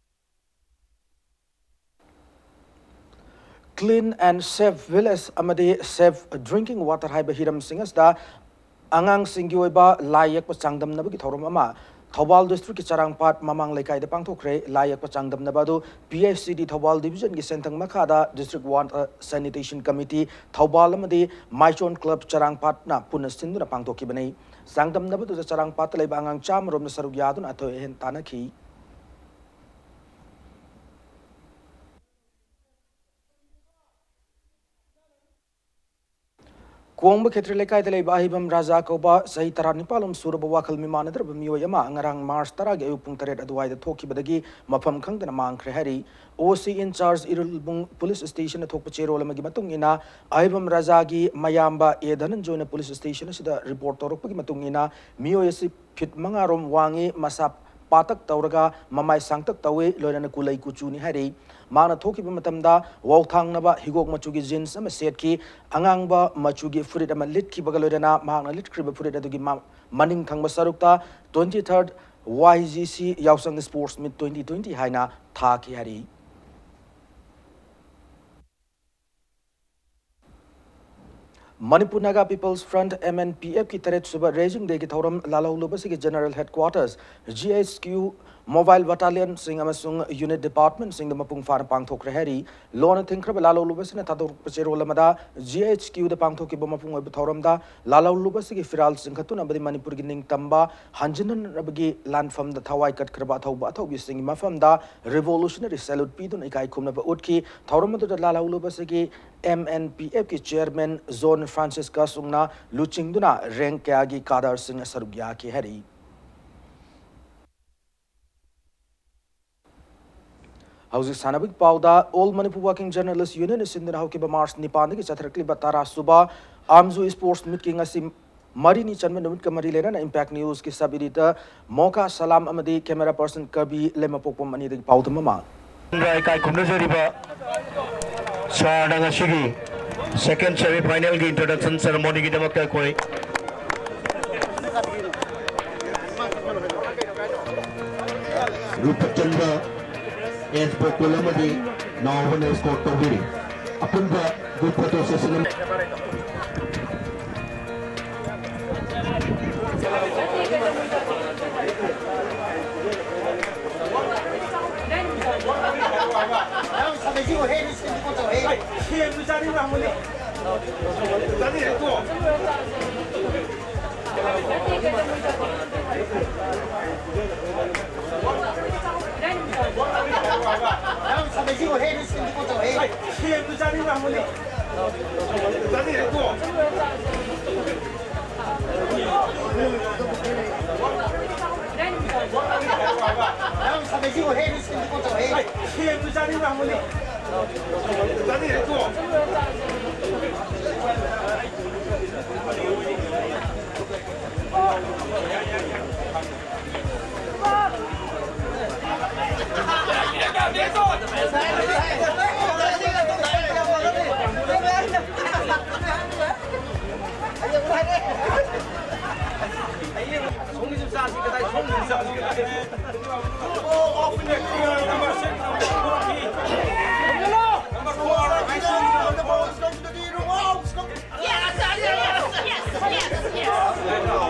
Clean and Safe Village ꯑꯃꯗꯤ Safe Drinking Water ꯍꯥꯏꯕ ꯍꯤꯔꯝꯁꯤꯡ ꯑꯁꯤꯗ ꯑꯉꯥꯡꯁꯤꯡꯒꯤ ꯑꯣꯏꯕ ꯂꯥꯏ ꯌꯦꯛꯄ ꯆꯥꯡꯗꯝꯅꯕꯒꯤ ꯊꯧꯔꯝ ꯑꯃ ꯊꯧꯕꯥꯜ ꯗꯤꯁꯇ꯭ꯔꯤꯛꯀꯤ ꯆꯔꯥꯡꯄꯥꯠ ꯃꯃꯥꯡ ꯂꯩꯀꯥꯏꯗ ꯄꯥꯡꯊꯣꯛꯈ꯭ꯔꯦ꯫ ꯂꯥꯏ ꯌꯦꯛꯄ ꯆꯥꯡꯗꯝꯅꯕ ꯑꯗꯨ P H C D Thoubal ꯗꯤꯕꯤꯖꯟꯒꯤ ꯁꯦꯟꯊꯪ ꯃꯈꯥꯗ district water sanitation committee Thoubal ꯑꯃꯗꯤ ꯃꯥꯏꯆꯣꯟ ꯀ꯭ꯂꯕ ꯆꯔꯥꯡꯄꯥꯠꯅ ꯄꯨꯟꯅ ꯁꯤꯟꯗꯨꯅ ꯄꯥꯡꯊꯣꯛꯈꯤꯕꯅꯤ꯫ ꯆꯥꯡꯗꯝꯅꯕꯗꯨꯗ ꯆꯔꯥꯡꯄꯥꯠꯇ ꯂꯩꯕ ꯑꯉꯥꯡ ꯆꯥꯝꯃ ꯔꯣꯝꯅ ꯁꯔꯨꯛ ꯌꯥꯗꯨꯅ ꯑꯊꯣꯏ ꯑꯍꯦꯟ ꯇꯥꯟꯅꯈꯤ꯫ ꯀꯣꯡꯕ ꯈꯦꯇ꯭ꯔꯤ ꯂꯩꯀꯥꯏꯗ ꯂꯩꯕ ꯑꯍꯩꯕꯝ ꯔꯥꯖꯥ ꯀꯧꯕ ꯆꯍꯤ ꯇꯔꯥꯅꯤꯄꯥꯜ ꯂꯣꯝ ꯁꯨꯔꯕ ꯋꯥꯈꯜ ꯃꯤꯃꯥꯟꯅꯗ꯭ꯔꯕ ꯃꯤꯑꯣꯏ ꯑꯃ ꯉꯔꯥꯡ ꯃꯥꯔꯆ ꯇꯔꯥꯒꯤ ꯑꯌꯨꯛ ꯄꯨꯡ ꯇꯔꯦꯠ ꯑꯗꯨꯋꯥꯏꯗ ꯊꯣꯛꯈꯤꯕꯗꯒꯤ ꯃꯐꯝ ꯈꯪꯗꯅ ꯃꯥꯡꯈ꯭ꯔꯦ ꯍꯥꯏꯔꯤ꯫ O C in charge Irilbung police station ꯊꯣꯛꯄ ꯆꯦꯔꯣꯜ ꯑꯃꯒꯤ ꯃꯇꯨꯡ ꯏꯟꯅ, ꯑꯍꯩꯕꯝ ꯔꯥꯖꯥꯒꯤ ꯃꯌꯥꯝꯕ ꯑꯦ ꯙꯅꯟꯖꯣꯏꯅ ꯄꯨꯂꯤꯁ ꯁ꯭ꯇꯦꯁꯟ ꯑꯁꯤꯗ ꯔꯤꯄꯣꯔꯠ ꯇꯧꯔꯛꯄꯒꯤ ꯃꯇꯨꯡ ꯏꯟꯅ, ꯃꯤꯑꯣꯏ ꯑꯁꯤ ꯐꯤꯠ ꯃꯉꯥ ꯔꯣꯝ ꯋꯥꯡꯉꯤ, ꯃꯁꯥ ꯄꯥꯇꯛ ꯇꯧꯔꯒ ꯃꯃꯥꯏ ꯁꯥꯡꯇꯛ ꯇꯧꯏ, ꯂꯣꯏꯅꯅ ꯀꯨꯂꯩ ꯀꯨꯆꯨꯅꯤ ꯍꯥꯏꯔꯤ꯫ ꯃꯍꯥꯛꯅ ꯊꯣꯛꯈꯤꯕ ꯃꯇꯝꯗ ꯋꯥꯎꯊꯥꯡꯅꯕ ꯍꯤꯒꯣꯛ ꯃꯆꯨꯒꯤ ꯖꯤꯟꯁ ꯑꯃ ꯁꯦꯠꯈꯤ, ꯑꯉꯥꯡꯕ ꯃꯆꯨꯒꯤ ꯐꯨꯔꯤꯠ ꯑꯃ ꯂꯤꯠꯈꯤꯕꯒ ꯂꯣꯏꯅꯅ ꯃꯍꯥꯛꯅ ꯂꯤꯠꯈ꯭ꯔꯤꯕ ꯐꯨꯔꯤꯠ ꯑꯗꯨꯒꯤ ꯃ-, ꯃꯅꯤꯡ ꯊꯪꯕ ꯁꯔꯨꯛꯇ twenty third Y G C ꯌꯥꯎꯁꯪ ꯁ꯭ꯄꯣꯔꯠꯁ ꯃꯤꯠ twenty twenty ꯍꯥꯏꯅ ꯊꯥꯈꯤ ꯍꯥꯏꯔꯤ꯫ Manipur Naga People's Front, M N P F ꯀꯤ ꯇꯔꯦꯠ ꯁꯨꯕ Raising Day ꯒꯤ ꯊꯧꯔꯝ ꯂꯥꯜꯍꯧꯂꯨꯕꯁꯤꯒꯤ General Headquarters, G H Q Mobile battalionꯁꯤꯡ ꯑꯃꯁꯨꯡ unit departmentꯁꯤꯡꯗ ꯃꯄꯨꯡ ꯐꯥꯅ ꯄꯥꯡꯊꯣꯛꯈ꯭ꯔꯦ ꯍꯥꯏꯔꯤ꯫ ꯂꯣꯟꯅ ꯊꯤꯡꯈ꯭ꯔꯕ ꯂꯥꯜꯍꯧꯂꯨꯕꯁꯤꯡꯅ ꯊꯥꯗꯣꯔꯛꯄ ꯆꯦꯔꯣꯜ ꯑꯃꯗ G H Q ꯗ ꯄꯥꯡꯊꯣꯛꯈꯤꯕ ꯃꯄꯨꯡ ꯑꯣꯏꯕ ꯊꯧꯔꯝꯗ ꯂꯥꯜꯍꯧꯂꯨꯕꯁꯤꯒꯤ ꯐꯤꯔꯥꯜ ꯆꯤꯡꯈꯠꯇꯨꯅ ꯑꯃꯗꯤ ꯃꯅꯤꯄꯨꯔꯒꯤ ꯅꯤꯡꯇꯝꯕ ꯍꯟꯖꯤꯟꯅꯅꯕꯒꯤ ꯂꯥꯟꯐꯝꯗ ꯊꯋꯥꯏ ꯀꯠꯈ꯭ꯔꯕ ꯑꯊꯧꯕ ꯑꯊꯧꯕꯤꯁꯤꯡꯒꯤ ꯃꯐꯝꯗ revolutionary salute ꯄꯤꯗꯨꯅ ꯏꯀꯥꯏ ꯈꯨꯝꯅꯕ ꯎꯠꯈꯤ꯫ ꯊꯧꯔꯝ ꯑꯗꯨꯗ ꯂꯥꯜꯍꯧꯂꯨꯕꯁꯤꯒꯤ M N P F ꯀꯤ chairman John Franciscus ꯎꯪꯅ ꯂꯨꯆꯤꯡꯗꯨꯅ rank ꯀꯌꯥꯒꯤ cadreꯁꯤꯡꯅ ꯁꯔꯨꯛ ꯌꯥꯈꯤ ꯍꯥꯏꯔꯤ꯫ ꯍꯧꯖꯤꯛ ꯁꯥꯟꯅꯕꯒꯤ ꯄꯥꯎꯗ, All Manipur Working Journalist Unionꯅ ꯁꯤꯟꯗꯨꯅ ꯍꯧꯈꯤꯕ March ꯅꯤꯄꯥꯟꯗꯒꯤ ꯆꯠꯊꯔꯛꯂꯤꯕ ꯇꯔꯥ ꯁꯨꯕ ꯑꯥꯝꯖꯨ Sports Meetꯀꯤ ꯉꯁꯤ ꯃꯔꯤꯅꯤ ꯆꯟꯕ ꯅꯨꯃꯤꯠꯀ ꯃꯔꯤ ꯂꯩꯅꯅ Impact Newsꯀꯤ sub editor ꯃꯣꯀꯥ ꯁꯂꯥꯝ ꯑꯃꯗꯤ camera person ꯀꯕꯤ ꯂꯩꯃꯄꯣꯛꯄꯝ ꯑꯅꯤꯗꯒꯤ ꯄꯥꯎꯗꯝ ꯑꯃ꯫ ꯏꯀꯥꯏ ꯈꯨꯝꯅꯖꯔꯤꯕ sirꯅ ꯉꯁꯤꯒꯤ second semi finalꯒꯤ introduction ceremonyꯒꯤꯗꯃꯛꯇ ꯑꯩꯈꯣꯏ ꯔꯨꯄꯆꯟꯗ ꯑꯦꯁ ꯒꯣꯀꯨꯜ ꯑꯃꯗꯤ ꯅꯥꯎꯕꯅ escort ꯇꯧꯕꯤꯔꯤ꯫ ꯑꯄꯨꯟꯕ group photo session ꯑꯃ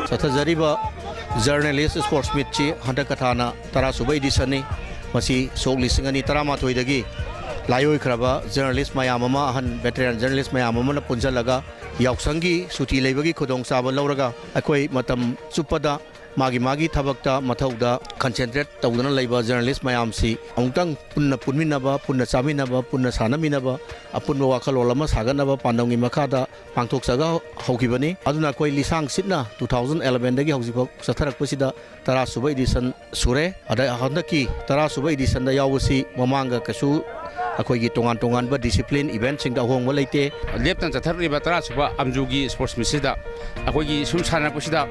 ꯆꯠꯊꯖꯔꯤꯕ Journalist Sports Meetꯁꯤ ꯍꯟꯗꯛ ꯀꯊꯥꯅ ꯇꯔꯥ ꯁꯨꯕ editionꯅꯤ꯫ ꯃꯁꯤ ꯁꯣꯛ ꯂꯤꯁꯤꯡ ꯑꯅꯤ ꯇꯔꯥꯃꯥꯊꯣꯏꯗꯒꯤ ꯂꯥꯏꯑꯣꯏꯈ꯭ꯔꯕ journalist ꯃꯌꯥꯝ ꯑꯃ, ꯑꯍꯟ veteran journalist ꯃꯌꯥꯝ ꯑꯃꯅ ꯄꯨꯟꯁꯤꯜꯂꯒ ꯌꯥꯎꯁꯪꯒꯤ ꯁꯨꯇꯤ ꯂꯩꯕꯒꯤ ꯈꯨꯗꯣꯡꯆꯥꯕ ꯂꯧꯔꯒ ꯑꯩꯈꯣꯏ ꯃꯇꯝ ꯆꯨꯞꯄꯗ ꯃꯥꯒꯤ ꯃꯥꯒꯤ ꯊꯕꯛꯇ, ꯃꯊꯧꯗ concentrate ꯇꯧꯗꯨꯅ ꯂꯩꯕ journalist ꯃꯌꯥꯝꯁꯤ ꯑꯃꯨꯛꯇꯪ ꯄꯨꯟꯅ ꯄꯨꯟꯃꯤꯟꯅꯕ, ꯄꯨꯟꯅ ꯆꯥꯃꯤꯟꯅꯕ, ꯄꯨꯟꯅ ꯁꯥꯟꯅꯃꯤꯟꯅꯕ, ꯑꯄꯨꯟꯕ ꯋꯥꯈꯜꯂꯣꯟ ꯑꯃ ꯁꯥꯒꯠꯅꯕ ꯄꯥꯟꯗꯝꯒꯤ ꯃꯈꯥꯗ ꯄꯥꯡꯊꯣꯛꯆꯒ ꯍꯧꯈꯤꯕꯅꯤ꯫ ꯑꯗꯨꯅ ꯑꯩꯈꯣꯏ ꯂꯤꯁꯥꯡ ꯁꯤꯠꯅ two thousand elevenꯗꯒꯤ ꯍꯧꯖꯤꯛꯐꯥꯎ ꯆꯠꯊꯔꯛꯄꯁꯤꯗ ꯇꯔꯥ ꯁꯨꯕ edition ꯁꯨꯔꯦ꯫ ꯑꯗ ꯍꯟꯗꯛꯀꯤ ꯇꯔꯥ ꯁꯨꯕ editionꯗ ꯌꯥꯎꯕꯁꯤ ꯃꯃꯥꯡꯒ ꯀꯩꯁꯨ ꯑꯩꯈꯣꯏꯒꯤ ꯇꯣꯉꯥꯟ ꯇꯣꯉꯥꯟꯕ discipline eventꯁꯤꯡꯗ ꯑꯍꯣꯡꯕ ꯂꯩꯇꯦ꯫ ꯂꯦꯞꯇꯅ ꯆꯠꯊꯔꯛꯂꯤꯕ ꯇꯔꯥ ꯁꯨꯕ ꯑꯝꯖꯨꯒꯤ Sports Meetꯁꯤꯗ ꯑꯩꯈꯣꯏꯒꯤ ꯁꯨꯝ ꯁꯥꯟꯅꯔꯛꯄꯁꯤꯗ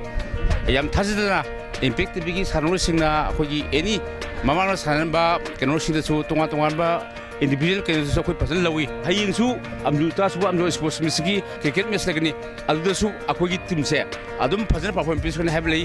ꯌꯥꯝ ꯊꯥꯖꯗꯅ Impact TVꯒꯤ ꯁꯥꯟꯅꯔꯣꯏꯁꯤꯡꯅ ꯑꯩꯈꯣꯏꯒꯤ any ꯃꯃꯥꯡꯗ ꯁꯥꯟꯅꯔꯝꯕ ꯀꯩꯅꯣꯁꯤꯡꯗꯁꯨ ꯇꯣꯉꯥꯟ ꯇꯣꯉꯥꯟꯕ individual ꯀꯩꯅꯣꯗꯁꯨ ꯑꯩꯈꯣꯏ ꯐꯖꯅ ꯂꯧꯏ꯫ ꯍꯌꯦꯡꯁꯨ ꯑꯝꯖꯨ ꯇꯔꯥ ꯁꯨꯕ ꯑꯝꯖꯨ Sports Meetꯀꯤ cricket match ꯂꯩꯒꯅꯤ꯫ ꯑꯗꯨꯗꯁꯨ ꯑꯩꯈꯣꯏꯒꯤ teamꯁꯦ ꯑꯗꯨꯝ ꯐꯖꯅ perform ꯄꯤꯔꯛꯀꯅꯤ ꯍꯥꯏꯕ ꯂꯩ꯫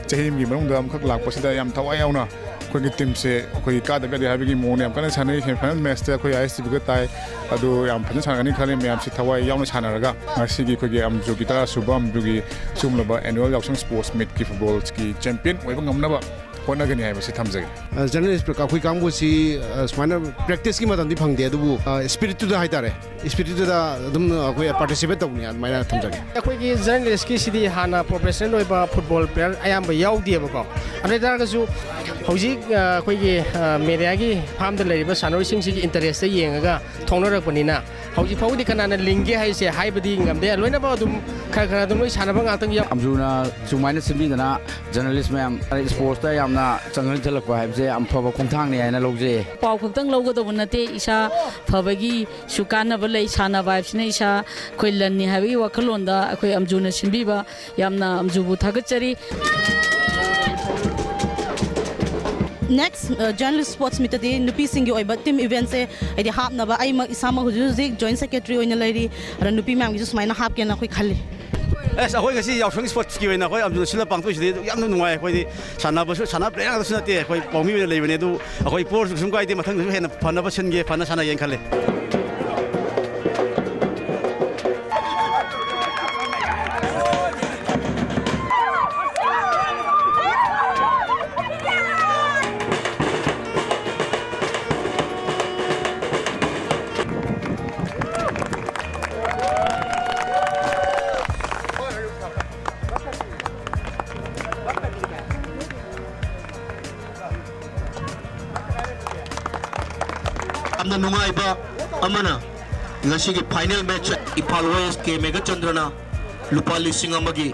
ꯆꯍꯤ ꯑꯃꯒꯤ ꯃꯅꯨꯡꯗ ꯑꯃꯈꯛ ꯂꯥꯛꯄꯁꯤꯗ ꯌꯥꯝ ꯊꯋꯥꯏ ꯌꯥꯎꯅ ꯑꯩꯈꯣꯏꯒꯤ teamꯁꯦ ꯑꯩꯈꯣꯏꯒꯤ ꯀꯥꯗꯕ ꯌꯥꯗꯦ ꯍꯥꯏꯕꯒꯤ ꯃꯑꯣꯡꯗ ꯌꯥꯝ ꯀꯟꯅ ꯁꯥꯟꯅꯩ꯫ Semi final matchꯇ ꯑꯩꯈꯣꯏ ISTVꯒ ꯇꯥꯏ꯫ ꯑꯗꯨ ꯌꯥꯝ ꯐꯖꯅ ꯁꯥꯟꯅꯒꯅꯤ ꯈꯜꯂꯤ꯫ ꯃꯌꯥꯝꯁꯤ ꯊꯋꯥꯏ ꯌꯥꯎꯅ ꯁꯥꯟꯅꯔꯒ ꯉꯁꯤꯒꯤ ꯑꯩꯈꯣꯏꯒꯤ ꯑꯝꯖꯨꯒꯤ ꯇꯔꯥ ꯁꯨꯕ ꯑꯝꯖꯨꯒꯤ ꯁꯤꯒꯨꯝꯂꯕ annual ꯌꯥꯎꯁꯪ Sports Meetꯀꯤ footballꯒꯤ champion ꯑꯣꯏꯕ ꯉꯝꯅꯕ ꯍꯣꯠꯅꯒꯅꯤ ꯍꯥꯏꯕꯁꯤ ꯊꯝꯖꯒꯦ꯫ ꯑ, journalist ꯑꯩꯈꯣꯏ ꯀꯥꯡꯕꯨꯁꯤ, ꯑ, ꯁꯨꯃꯥꯏꯅ practiceꯀꯤ ꯃꯇꯝꯗꯤ ꯐꯪꯗꯦ, ꯑꯗꯨꯕꯨ, ꯑ, spiritꯇꯨꯗ ꯍꯥꯏꯇꯥꯔꯦ, spiritꯇꯨꯗ ꯑꯗꯨꯝ ꯑꯩꯈꯣꯏ participate ꯇꯧꯕꯅꯤ, ꯑꯗꯨꯃꯥꯏꯅ ꯊꯝꯖꯒꯦ꯫ ꯑꯩꯈꯣꯏꯒꯤ journalistꯀꯤꯁꯤꯗꯤ ꯍꯥꯟꯅ professional ꯑꯣꯏꯕ football player ꯑꯌꯥꯝꯕ ꯌꯥꯎꯗꯦꯕꯀꯣ꯫ ꯑꯗꯨ ꯑꯣꯏ ꯇꯥꯔꯒꯁꯨ ꯍꯧꯖꯤꯛ, ꯑ, ꯑꯩꯈꯣꯏꯒꯤ, ꯑ, mediaꯒꯤ ꯐꯥꯝꯗ ꯂꯩꯔꯤꯕ ꯁꯥꯟꯅꯔꯣꯏꯁꯤꯡꯁꯤꯒꯤ interestꯇ ꯌꯦꯡꯉꯒ ꯊꯣꯛꯅꯔꯛꯄꯅꯤꯅ ꯍꯧꯖꯤꯛ ꯐꯥꯎꯕꯗꯤ ꯀꯅꯥꯅ ꯂꯤꯡꯒꯦ ꯍꯥꯏꯁꯦ ꯍꯥꯏꯕꯗꯤ ꯉꯝꯗꯦ꯫ ꯂꯣꯏꯅꯃꯛ ꯑꯗꯨꯝ ꯈꯔ ꯈꯔ ꯑꯗꯨꯝ ꯂꯣꯏ ꯁꯥꯟꯅꯕ ꯉꯥꯛꯇꯪ ꯌꯥꯎ- ꯑꯝꯖꯨꯅ ꯁꯨꯃꯥꯏꯅ ꯁꯤꯟꯕꯤꯗꯅ journalist ꯃꯌꯥꯝ sportsꯇ ꯌꯥꯝꯅ ꯆꯪꯁꯤꯜꯂꯛꯄ ꯍꯥꯏꯕꯁꯦ ꯌꯥꯝ ꯐꯕ ꯈꯣꯡꯊꯥꯡꯅꯤ ꯍꯥꯏꯅ ꯂꯧꯖꯩ꯫ ꯄꯥꯎ ꯈꯛꯇꯪ ꯂꯧꯒꯗꯧꯕ ꯅꯠꯇꯦ, ꯏꯁꯥ ꯐꯕꯒꯤꯁꯨ ꯀꯥꯟꯅꯕ ꯂꯩ꯫ ꯁꯥꯟꯅꯕ ꯍꯥꯏꯕꯁꯤꯅ ꯏꯁꯥ ꯑꯩꯈꯣꯏ ꯂꯟꯅꯤ ꯍꯥꯏꯕꯒꯤ ꯋꯥꯈꯜꯂꯣꯟꯗ ꯑꯩꯈꯣꯏ ꯑꯝꯖꯨꯅ ꯁꯤꯟꯕꯤꯕ ꯌꯥꯝꯅ ꯑꯝꯖꯨꯕꯨ ꯊꯥꯒꯠꯆꯔꯤ꯫ Next Journalist Sports Meetꯇꯗꯤ ꯅꯨꯄꯤꯁꯤꯡꯒꯤ ꯑꯣꯏꯕ team eventꯁꯦ ꯍꯥꯏꯗꯤ ꯍꯥꯞꯅꯕ ꯑꯩꯃꯛ ꯏꯁꯥꯃꯛ ꯍꯧꯖꯤꯛ ꯍꯧꯖꯤꯛ Joint Secretary ꯑꯣꯏꯅ ꯂꯩꯔꯤ꯫ ꯑꯗꯨꯅ ꯅꯨꯄꯤ ꯃꯌꯥꯝꯒꯤꯁꯨ ꯁꯨꯃꯥꯏꯅ ꯍꯥꯞꯀꯦꯅ ꯑꯩꯈꯣꯏ ꯈꯜꯂꯤ꯫ ꯑꯁ, ꯑꯩꯈꯣꯏ ꯉꯁꯤ ꯌꯥꯎꯁꯪ sportsꯀꯤ ꯑꯣꯏꯅ ꯑꯩꯈꯣꯏ ꯑꯝꯖꯨꯅ ꯁꯤꯜꯂ ꯄꯥꯡꯊꯣꯛꯏꯁꯤꯗꯤ ꯌꯥꯝꯅ ꯅꯨꯡꯉꯥꯏ꯫ ꯑꯩꯈꯣꯏꯗꯤ ꯁꯥꯟꯅꯕꯁꯨ, ꯁꯥꯟꯅꯕ player ꯉꯥꯛꯇꯁꯨ ꯅꯠꯇꯦ, ꯑꯩꯈꯣꯏ ꯄꯥꯎꯃꯤ ꯑꯣꯏꯅ ꯂꯩꯕꯅꯦ꯫ ꯑꯗꯨ ꯑꯩꯈꯣꯏ ꯄꯣꯔꯁꯨ ꯀꯩꯁꯨꯝ ꯀꯥꯏꯗꯦ, ꯃꯊꯪꯗꯁꯨ ꯍꯦꯟꯅ ꯐꯅꯕ ꯁꯤꯟꯒꯦ, ꯐꯅ ꯁꯥꯟꯅꯒꯦꯅ ꯈꯜꯂꯤ꯫ ꯌꯥꯝꯅ ꯅꯨꯡꯉꯥꯏꯕ ꯑꯃꯅ, ꯉꯁꯤꯒꯤ final match ꯏꯝꯐꯥꯜ West ꯀꯦ ꯃꯦꯘꯆꯟꯗ꯭ꯔꯅ ꯂꯨꯄꯥ ꯂꯤꯁꯤꯡ ꯑꯃꯒꯤ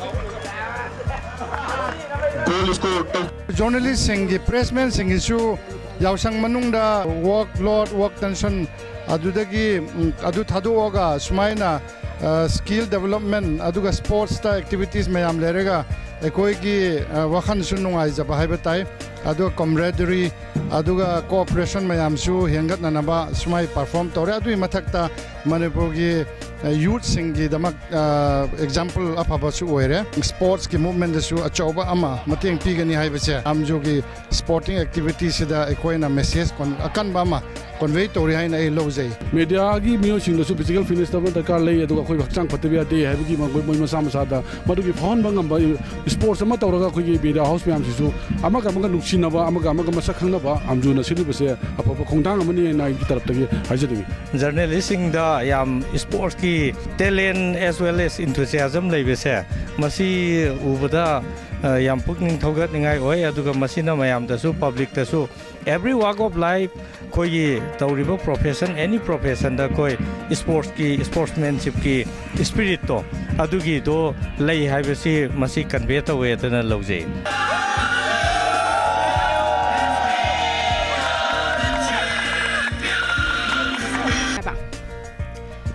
goal score ꯇꯧ꯫ Journalistꯁꯤꯡꯒꯤ, pressmenꯁꯤꯡꯒꯤꯁꯨ ꯌꯥꯎꯁꯪ ꯃꯅꯨꯡꯗ work load, work tension, ꯑꯗꯨꯗꯒꯤ, ꯎꯝ, ꯑꯗꯨ ꯊꯥꯗꯣꯛꯑꯒ ꯁꯨꯃꯥꯏꯅ, ꯑ, skill development ꯑꯗꯨꯒ sportsꯇ activities ꯃꯌꯥꯝ ꯂꯩꯔꯒ ꯑꯩꯈꯣꯏꯒꯤ, ꯑ, ꯋꯥꯈꯜꯁꯨ ꯅꯨꯡꯉꯥꯏꯖꯕ ꯍꯥꯏꯕ ꯇꯥꯏ꯫ ꯑꯗꯨꯒ camaraderie, ꯑꯗꯨꯒ cooperation ꯃꯌꯥꯝꯁꯨ ꯍꯦꯟꯒꯠꯅꯅꯕ ꯁꯨꯃꯥꯏ perform ꯇꯧꯔꯦ꯫ ꯑꯗꯨꯒꯤ ꯃꯊꯛꯇ ꯃꯅꯤꯄꯨꯔꯒꯤ, ꯑ, youthꯁꯤꯡꯒꯤꯗꯃꯛ, ꯑ, example ꯑꯐꯕꯁꯨ ꯑꯣꯏꯔꯦ꯫ Sportsꯀꯤ movementꯇꯁꯨ ꯑꯆꯧꯕ ꯑꯃ ꯃꯇꯦꯡ ꯄꯤꯒꯅꯤ ꯍꯥꯏꯕꯁꯦ ꯑꯝꯖꯨꯒꯤ sporting activityꯁꯤꯗ ꯑꯩꯈꯣꯏꯅ message ꯀꯣꯟ-, ꯑꯀꯟꯕ ꯑꯃ convey ꯇꯧꯔꯤ ꯍꯥꯏꯅ ꯑꯩ ꯂꯧꯖꯩ꯫ Mediaꯒꯤ ꯃꯤꯑꯣꯏꯁꯤꯡꯗꯁꯨ physical fitness ꯑꯃ ꯗꯔꯀꯥꯔ ꯂꯩ, ꯑꯗꯨꯒ ꯑꯩꯈꯣꯏ ꯍꯛꯆꯥꯡ ꯐꯠꯇꯕ ꯌꯥꯗꯦ ꯍꯥꯏꯕꯒꯤ ꯃꯣꯏ, ꯃꯣꯏ ꯃꯁꯥ ꯃꯁꯥꯗ ꯃꯗꯨꯒꯤ ꯐꯥꯎꯍꯟꯕ ꯉꯝꯕ sports ꯑꯃ ꯇꯧꯔꯒ ꯑꯩꯈꯣꯏꯒꯤ media house ꯃꯌꯥꯝꯁꯤꯁꯨ ꯑꯃꯒ ꯑꯃꯒ ꯅꯨꯡꯁꯤꯅꯕ, ꯑꯃꯒ ꯑꯃꯒ ꯃꯁꯛ ꯈꯪꯅꯕ ꯑꯝꯖꯨꯅ ꯁꯤꯜꯂꯤꯕꯁꯦ ꯑꯐꯕ ꯈꯣꯡꯊꯥꯡ ꯑꯃꯅꯤ ꯍꯥꯏꯅ ꯑꯩꯒꯤ ꯇꯔꯞꯇꯒꯤ ꯍꯥꯏꯖꯅꯤꯡꯉꯤ꯫ Journalistꯁꯤꯡꯗ ꯌꯥꯝ sportsꯀꯤ talent as well as enthusiasm ꯂꯩꯕꯁꯦ, ꯃꯁꯤ ꯎꯕꯗ, ꯑ, ꯌꯥꯝ ꯄꯨꯛꯅꯤꯡ ꯊꯧꯒꯠꯅꯤꯡꯉꯥꯏ ꯑꯣꯏ꯫ ꯑꯗꯨꯒ ꯃꯁꯤꯅ ꯃꯌꯥꯝꯗꯁꯨ, publicꯇꯁꯨ, every walk of life, ꯑꯩꯈꯣꯏꯒꯤ ꯇꯧꯔꯤꯕ profession, any professionꯗ ꯑꯩꯈꯣꯏ sportsꯀꯤ, sportsmanshipꯀꯤ spiritꯇꯣ, ꯑꯗꯨꯒꯤꯗꯣ ꯂꯩ ꯍꯥꯏꯕꯁꯤ ꯃꯁꯤ convey ꯇꯧꯋꯦ ꯑꯗꯨꯅ ꯂꯧꯖꯩ꯫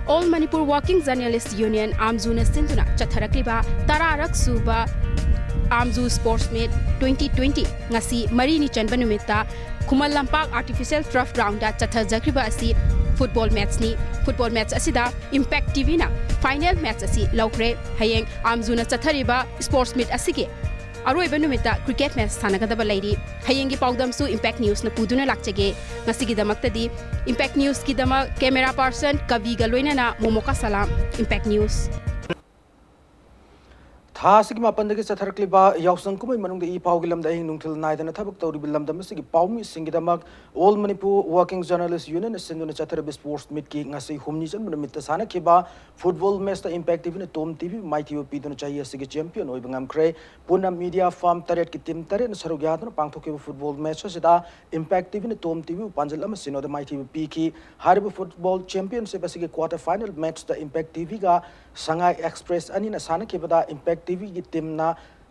All Manipur Working Journalist Union, ꯑꯥꯝꯖꯨꯅ ꯁꯤꯟꯗꯨꯅ ꯆꯠꯊꯔꯛꯂꯤꯕ ꯇꯔꯥꯔꯛ ꯁꯨꯕ ꯑꯥꯝꯖꯨ Sports Meet twenty twenty ꯉꯁꯤ ꯃꯔꯤꯅꯤ ꯆꯟꯕ ꯅꯨꯃꯤꯠꯇ ꯈꯨꯃꯟ ꯂꯝꯄꯥꯛ Artificial Turf Groundꯗ ꯆꯠꯊꯖꯈ꯭ꯔꯤꯕ ꯑꯁꯤ football matchꯅꯤ꯫ Football match ꯑꯁꯤꯗ Impact TVꯅ final match ꯑꯁꯤ ꯂꯧꯈ꯭ꯔꯦ꯫ ꯍꯌꯦꯡ ꯑꯥꯝꯖꯨꯅ ꯆꯠꯊꯔꯤꯕ Sports Meet ꯑꯁꯤꯒꯤ ꯑꯔꯣꯏꯕ ꯅꯨꯃꯤꯠꯇ cricket match ꯁꯥꯟꯅꯒꯗꯕ ꯂꯩꯔꯤ꯫ ꯍꯌꯦꯡꯒꯤ ꯄꯥꯎꯗꯝꯁꯨ Impact Newsꯅ ꯄꯨꯗꯨꯅ ꯂꯥꯛꯆꯒꯦ꯫ ꯉꯁꯤꯒꯤꯗꯃꯛꯇꯗꯤ Impact Newsꯀꯤꯗꯃꯛ camera person ꯀꯕꯤꯒ ꯂꯣꯏꯅꯅ ꯃꯣꯃꯣꯀꯥ ꯁꯂꯥꯝ꯫ Impact News꯫ ꯊꯥ ꯑꯁꯤꯒꯤ ꯃꯥꯄꯟꯗꯒꯤ ꯆꯠꯊꯔꯛꯂꯤꯕ ꯌꯥꯎꯁꯪ ꯀꯨꯝꯍꯩ ꯃꯅꯨꯡꯗ ꯏ ꯄꯥꯎꯒꯤ ꯂꯝꯗ ꯑꯍꯤꯡ ꯅꯨꯡꯊꯤꯜ ꯅꯥꯏꯗꯅ ꯊꯕꯛ ꯇꯧꯔꯤꯕ ꯂꯝꯗꯝ ꯑꯁꯤꯒꯤ ꯄꯥꯎꯃꯤꯁꯤꯡꯒꯤꯗꯃꯛ All Manipur Working Journalist Unionꯅ ꯁꯤꯟꯗꯨꯅ ꯆꯠꯊꯔꯤꯕ Sports Meetꯀꯤ ꯉꯁꯤ ꯍꯨꯝꯅꯤ ꯆꯟꯕ ꯅꯨꯃꯤꯠꯇ ꯁꯥꯟꯅꯈꯤꯕ football matchꯇ Impact TVꯅ Tom TVꯕꯨ ꯃꯥꯏꯊꯤꯕ ꯄꯤꯗꯨꯅ ꯆꯍꯤ ꯑꯁꯤꯒꯤ champion ꯑꯣꯏꯕ ꯉꯝꯈ꯭ꯔꯦ꯫ ꯄꯨꯟꯅ media firm ꯇꯔꯦꯠꯀꯤ team ꯇꯔꯦꯠꯅ ꯁꯔꯨꯛ ꯌꯥꯗꯨꯅ ꯄꯥꯡꯊꯣꯛꯈꯤꯕ football match ꯑꯁꯤꯗ Impact TVꯅ Tom TVꯕꯨ ꯄꯥꯟꯖꯜ ꯑꯃ ꯁꯤꯅꯣꯗ ꯃꯥꯏꯊꯤꯕ ꯄꯤꯈꯤ꯫ ꯍꯥꯏꯔꯤꯕ football championship ꯑꯁꯤꯒꯤ quarter final matchꯇ Impact TVꯒ Sangai Express ꯑꯅꯤꯅ ꯁꯥꯟꯅꯈꯤꯕꯗ Impact TVꯒꯤ teamꯅ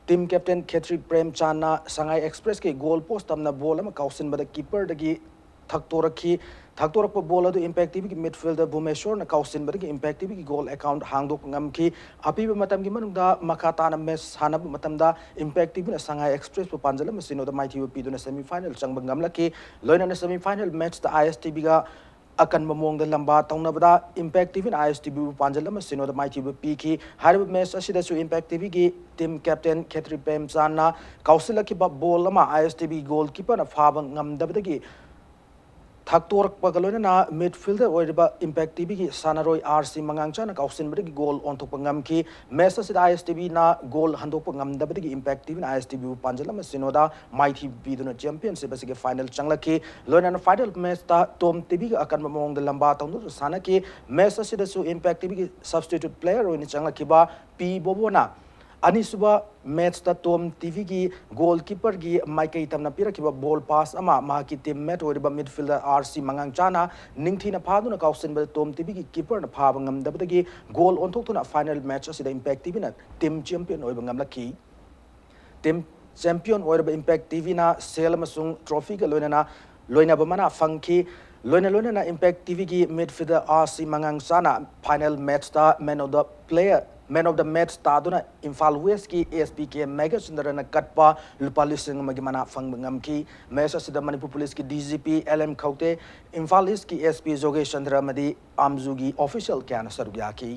team captain Khetri Premchandꯅ Sangai Expressꯀꯤ goal post ꯇꯝꯅ ball ꯑꯃ ꯀꯥꯎꯁꯤꯟꯕꯗ keeperꯗꯒꯤ ꯊꯛꯇꯣꯔꯛꯈꯤ꯫ ꯊꯛꯇꯣꯔꯛꯄ ball ꯑꯗꯨ Impact TVꯒꯤ midfielder ꯚꯨꯃꯦꯁꯣꯔꯅ ꯀꯥꯎꯁꯤꯟꯕꯗꯒꯤ Impact TVꯒꯤ goal account ꯍꯥꯡꯗꯣꯛꯄ ꯉꯝꯈꯤ꯫ ꯑꯄꯤꯕ ꯃꯇꯝꯒꯤ ꯃꯅꯨꯡꯗ ꯃꯈꯥ ꯇꯥꯅ match ꯁꯥꯟꯅꯕ ꯃꯇꯝꯗ Impact TVꯅ Sangai Expressꯄꯨ ꯄꯥꯟꯖꯜ ꯑꯃ ꯁꯤꯅꯣꯗ ꯃꯥꯏꯊꯤꯕ ꯄꯤꯗꯨꯅ semi final ꯆꯪꯕ ꯉꯝꯂꯛꯈꯤ꯫ ꯂꯣꯏꯅꯅ semi final matchꯇ ISTVꯒ ꯑꯀꯟꯕ ꯃꯑꯣꯡꯗ ꯂꯝꯕꯥ ꯇꯧꯅꯕꯗ Impact TVꯅ ISTVꯕꯨ ꯄꯥꯟꯖꯜ ꯑꯃ ꯁꯤꯅꯣꯗ ꯃꯥꯏꯊꯤꯕ ꯄꯤꯈꯤ꯫ ꯍꯥꯏꯔꯤꯕ match ꯑꯁꯤꯗꯁꯨ Impact TVꯒꯤ team captain Khetri Premchandꯅ ꯀꯥꯎꯁꯤꯜꯂꯛꯈꯤꯕ ball ꯑꯃ ISTV goalkeeperꯅ ꯐꯥꯕ ꯉꯝꯗꯕꯗꯒꯤ ꯊꯛꯇꯣꯔꯛꯄꯒ ꯂꯣꯏꯅꯅ midfielder ꯑꯣꯏꯔꯤꯕ Impact TVꯒꯤ ꯁꯥꯟꯅꯔꯣꯏ RC ꯃꯉꯥꯡꯆꯥꯅ ꯀꯥꯎꯁꯤꯟꯕꯗꯒꯤ goal ꯑꯣꯟꯊꯣꯛꯄ ꯉꯝꯈꯤ꯫ Match ꯑꯁꯤꯗ ISTVꯅ goal ꯍꯟꯗꯣꯛꯄ ꯉꯝꯗꯕꯗꯒꯤ Impact TVꯅ ISTVꯕꯨ ꯄꯥꯟꯖꯜ ꯑꯃ ꯁꯤꯅꯣꯗ ꯃꯥꯏꯊꯤꯕ ꯄꯤꯗꯨꯅ championship ꯑꯁꯤꯒꯤ final ꯆꯪꯂꯛꯈꯤ꯫ ꯂꯣꯏꯅꯅ final matchꯇ Tom TVꯒ ꯑꯀꯟꯕ ꯃꯑꯣꯡꯗ ꯂꯝꯕꯥ ꯇꯧꯗꯨꯅ ꯁꯥꯟꯅꯈꯤ꯫ Match ꯑꯁꯤꯗꯁꯨ Impact TVꯒꯤ substitute player ꯑꯣꯏꯅ ꯆꯪꯂꯛꯈꯤꯕ ꯄꯤ ꯕꯣꯕꯣꯅ ꯑꯅꯤꯁꯨꯕ matchꯇ Tom TVꯒꯤ goalkeeperꯒꯤ ꯃꯥꯏꯀꯩ ꯇꯝꯅ ꯄꯤꯔꯛꯈꯤꯕ ball pass ꯑꯃ ꯃꯍꯥꯛꯀꯤ teammate ꯑꯣꯏꯔꯤꯕ midfielder RC ꯃꯉꯥꯡꯆꯥꯅ ꯅꯤꯡꯊꯤꯅ ꯐꯥꯗꯨꯅ ꯀꯥꯎꯁꯤꯟꯕꯗ Tom TVꯒꯤ keeperꯅ ꯐꯥꯕ ꯉꯝꯗꯕꯗꯒꯤ goal ꯑꯣꯟꯊꯣꯛꯇꯨꯅ final match ꯑꯁꯤꯗ Impact TVꯅ team champion ꯑꯣꯏꯕ ꯉꯝꯂꯛꯈꯤ꯫ Team champion ꯑꯣꯏꯔꯕ Impact TVꯅ ꯁꯦꯜ ꯑꯃꯁꯨꯡ trophyꯒ ꯂꯣꯏꯅꯅ ꯂꯣꯏꯅꯕ ꯃꯅꯥ ꯐꯪꯈꯤ꯫ ꯂꯣꯏꯅ ꯂꯣꯏꯅꯅ Impact TVꯒꯤ midfielder RC ꯃꯉꯥꯡꯆꯥꯅ final matchꯇ man of the player Man of the match ꯇꯥꯗꯨꯅ ꯏꯝꯐꯥꯜ ꯋꯦꯁꯀꯤ ꯑꯦꯁ ꯄꯤ ꯀꯦ ꯃꯦꯘꯆꯟꯗ꯭ꯔꯅ ꯀꯠꯄ ꯂꯨꯄꯥ ꯂꯤꯁꯤꯡ ꯑꯃꯒꯤ ꯃꯅꯥ ꯐꯪꯕ ꯉꯝꯈꯤ꯫ ꯃꯦꯆ ꯑꯁꯤꯗ ꯃꯅꯤꯄꯨꯔ ꯄꯨꯂꯤꯁꯀꯤ D G P L M Khaute, Imphal ꯏꯁꯀꯤ ꯑꯦꯁ ꯄꯤ ꯖꯣꯒꯦꯁ ꯆꯟꯗ꯭ꯔ ꯑꯃꯗꯤ ꯑꯥꯝꯖꯨꯒꯤ ꯑꯣꯐꯤꯁꯤꯌꯦꯜ ꯀꯌꯥꯅ ꯁꯔꯨꯛ ꯌꯥꯈꯤ꯫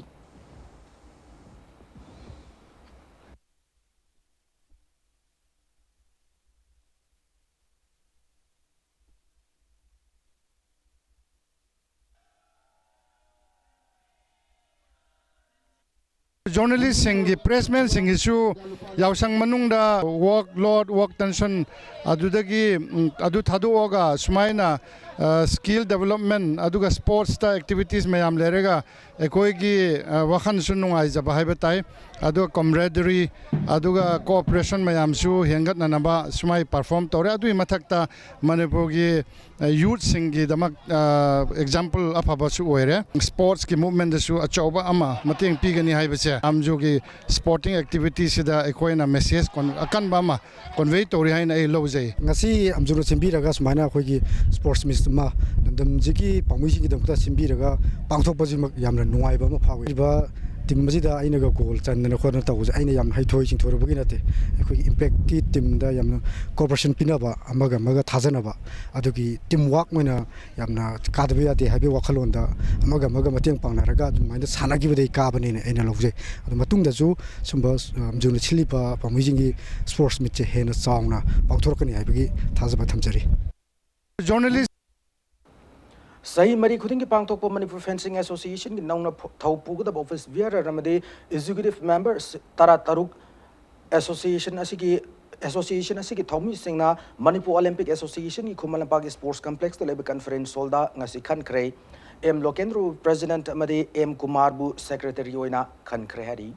ꯖꯔꯅꯦꯂꯤꯁꯁꯤꯡꯒꯤ, ꯄ꯭ꯔꯦꯁꯃꯦꯟꯁꯤꯡꯒꯤꯁꯨ ꯌꯥꯎꯁꯪ ꯃꯅꯨꯡꯗ ꯋꯥꯔꯛ ꯂꯣꯗ, ꯋꯥꯔꯛ ꯇꯦꯟꯁꯟ, ꯑꯗꯨꯗꯒꯤ, ꯎꯝ, ꯑꯗꯨ ꯊꯥꯗꯣꯛꯑꯒ ꯁꯨꯃꯥꯏꯅ, ꯑ, ꯁ꯭ꯀꯤꯜ ꯗꯦꯕꯂꯞꯃꯦꯟ, ꯑꯗꯨꯒ ꯁ꯭ꯄꯣꯔꯠꯁꯇ ꯑꯦꯛꯇꯤꯚꯤꯇꯤꯁ ꯃꯌꯥꯝ ꯂꯩꯔꯒ ꯑꯩꯈꯣꯏꯒꯤ, ꯑ, ꯋꯥꯈꯜꯁꯨ ꯅꯨꯡꯉꯥꯏꯖꯕ ꯍꯥꯏꯕ ꯇꯥꯏ꯫ ꯑꯗꯨꯒ ꯀꯣꯝꯔꯦꯗꯔꯤ, ꯑꯗꯨꯒ ꯀꯣꯑꯣꯄꯔꯦꯁꯟ ꯃꯌꯥꯝꯁꯨ ꯍꯦꯟꯒꯠꯅꯅꯕ ꯁꯨꯃꯥꯏ ꯄꯔꯐꯣꯔꯝ ꯇꯧꯔꯦ꯫ ꯑꯗꯨꯒꯤ ꯃꯊꯛꯇ ꯃꯅꯤꯄꯨꯔꯒꯤ, ꯑ, ꯌꯨꯠꯁꯤꯡꯒꯤꯗꯃꯛ, ꯑ, ꯑꯦꯛꯖꯥꯝꯄꯜ ꯑꯐꯕꯁꯨ ꯑꯣꯏꯔꯦ꯫ ꯁ꯭ꯄꯣꯔꯠꯁꯀꯤ ꯃꯨꯚꯃꯦꯟꯗꯁꯨ ꯑꯆꯧꯕ ꯑꯃ ꯃꯇꯦꯡ ꯄꯤꯒꯅꯤ ꯍꯥꯏꯕꯁꯦ ꯑꯥꯝꯖꯨꯒꯤ ꯁ꯭ꯄꯣꯔꯇꯤꯡ ꯑꯦꯛꯇꯤꯚꯤꯇꯤꯁꯤꯗ ꯑꯩꯈꯣꯏꯅ ꯃꯦꯁꯦꯖ ꯀꯣꯟ-, ꯑꯀꯟꯕ ꯑꯃ ꯀꯣꯟꯚꯦ ꯇꯧꯔꯤ ꯍꯥꯏꯅ ꯑꯩ ꯂꯧꯖꯩ꯫ ꯉꯁꯤ ꯑꯥꯝꯖꯨꯅ ꯁꯤꯟꯕꯤꯔꯒ ꯁꯨꯃꯥꯏꯅ ꯑꯩꯈꯣꯏꯒꯤ ꯁ꯭ꯄꯣꯔꯠꯁ ꯃꯤꯠ ꯑꯃ ꯂꯝꯗꯝꯁꯤꯒꯤ ꯄꯥꯝꯕꯩꯁꯤꯡꯒꯤꯗꯃꯛꯇ ꯁꯤꯟꯕꯤꯔꯒ ꯄꯥꯡꯊꯣꯛꯄꯁꯤꯃꯛ ꯌꯥꯝꯅ ꯅꯨꯡꯉꯥꯏꯕ ꯑꯃ ꯐꯥꯎꯏ꯫ ꯍꯥꯏꯔꯤꯕ ꯇꯤꯝ ꯑꯁꯤꯗ ꯑꯩꯅꯒ ꯒꯣꯜ ꯆꯟꯗꯅ ꯈꯣꯠꯇꯅ ꯇꯧꯕꯁꯦ ꯑꯩꯅ ꯌꯥꯝ ꯍꯩꯊꯣꯏ ꯁꯤꯡꯊꯣꯏꯔꯨꯕꯒꯤ ꯅꯠꯇꯦ꯫ ꯑꯩꯈꯣꯏꯒꯤ ꯏꯝꯄꯦꯛꯀꯤ ꯇꯤꯝꯗ ꯌꯥꯝꯅ ꯀꯣꯑꯣꯄꯔꯦꯁꯟ ꯄꯤꯅꯕ, ꯑꯃꯒ ꯑꯃꯒ ꯊꯥꯖꯅꯕ, ꯑꯗꯨꯒꯤ ꯇꯤꯝ ꯋꯥꯔꯛ ꯑꯣꯏꯅ ꯌꯥꯝꯅ ꯀꯥꯗꯕ ꯌꯥꯗꯦ ꯍꯥꯏꯕꯒꯤ ꯋꯥꯈꯜꯂꯣꯟꯗ ꯑꯃꯒ ꯑꯃꯒ ꯃꯇꯦꯡ ꯄꯥꯡꯅꯔꯒ ꯑꯗꯨꯃꯥꯏꯅ ꯁꯥꯟꯅꯈꯤꯕꯗꯒꯤ ꯀꯥꯕꯅꯦꯅ ꯑꯩꯅ ꯂꯧꯖꯩ꯫ ꯑꯗꯨ ꯃꯇꯨꯡꯗꯁꯨ ꯁꯨꯝꯕ, ꯑ, ꯑꯥꯝꯖꯨꯅ ꯁꯤꯜꯂꯤꯕ ꯄꯥꯝꯕꯩꯁꯤꯡꯒꯤ ꯁ꯭ꯄꯣꯔꯠꯁ ꯃꯤꯠꯁꯦ ꯍꯦꯟꯅ ꯆꯥꯎꯅ ꯄꯥꯡꯊꯣꯔꯛꯀꯅꯤ ꯍꯥꯏꯕꯒꯤ ꯊꯥꯖꯕ ꯊꯝꯖꯔꯤ꯫ ꯖꯔꯅꯦꯂꯤꯁ ꯆꯍꯤ ꯃꯔꯤ ꯈꯨꯗꯤꯡꯒꯤ ꯄꯥꯡꯊꯣꯛꯄ ꯃꯅꯤꯄꯨꯔ ꯐꯦꯟꯁꯤꯡ ꯑꯦꯁꯣꯁꯤꯌꯦꯁꯟꯒꯤ ꯅꯧꯅ ꯐ-, ꯊꯧ ꯄꯨꯒꯗꯕ ꯑꯣꯐꯤꯁ ꯕꯤꯌꯔꯔ ꯑꯃꯗꯤ ꯑꯦꯛꯖꯤꯀ꯭ꯌꯨꯇꯤꯚ ꯃꯦꯝꯕꯔ ꯁ-, ꯇꯔꯥꯇꯔꯨꯛ ꯑꯦꯁꯣꯁꯤꯌꯦꯁꯟ ꯑꯁꯤꯒꯤ, ꯑꯦꯁꯣꯁꯤꯌꯦꯁꯟ ꯑꯁꯤꯒꯤ ꯊꯧꯃꯤꯁꯤꯡꯅ ꯃꯅꯤꯄꯨꯔ ꯑꯣꯂꯤꯝꯄꯤꯛ ꯑꯦꯁꯣꯁꯤꯌꯦꯁꯟꯒꯤ ꯈꯨꯃꯟ ꯂꯝꯄꯥꯛꯀꯤ ꯁ꯭ꯄꯣꯔꯠꯁ ꯀꯝꯄ꯭ꯂꯦꯛꯁꯇ ꯂꯩꯕ ꯀꯟꯐꯔꯦꯟꯁ ꯍꯣꯜꯗ ꯉꯁꯤ ꯈꯟꯈ꯭ꯔꯦ꯫ ꯑꯦꯝ ꯂꯣꯀꯦꯟꯗ꯭ꯔꯕꯨ ꯄ꯭ꯔꯦꯁꯤꯗꯦꯟꯠ ꯑꯃꯗꯤ ꯑꯦꯝ ꯀꯨꯃꯥꯔꯕꯨ ꯁꯦꯀ꯭ꯔꯦꯇꯔꯤ ꯑꯣꯏꯅ ꯈꯟꯈ꯭ꯔꯦ ꯍꯥꯏꯔꯤ꯫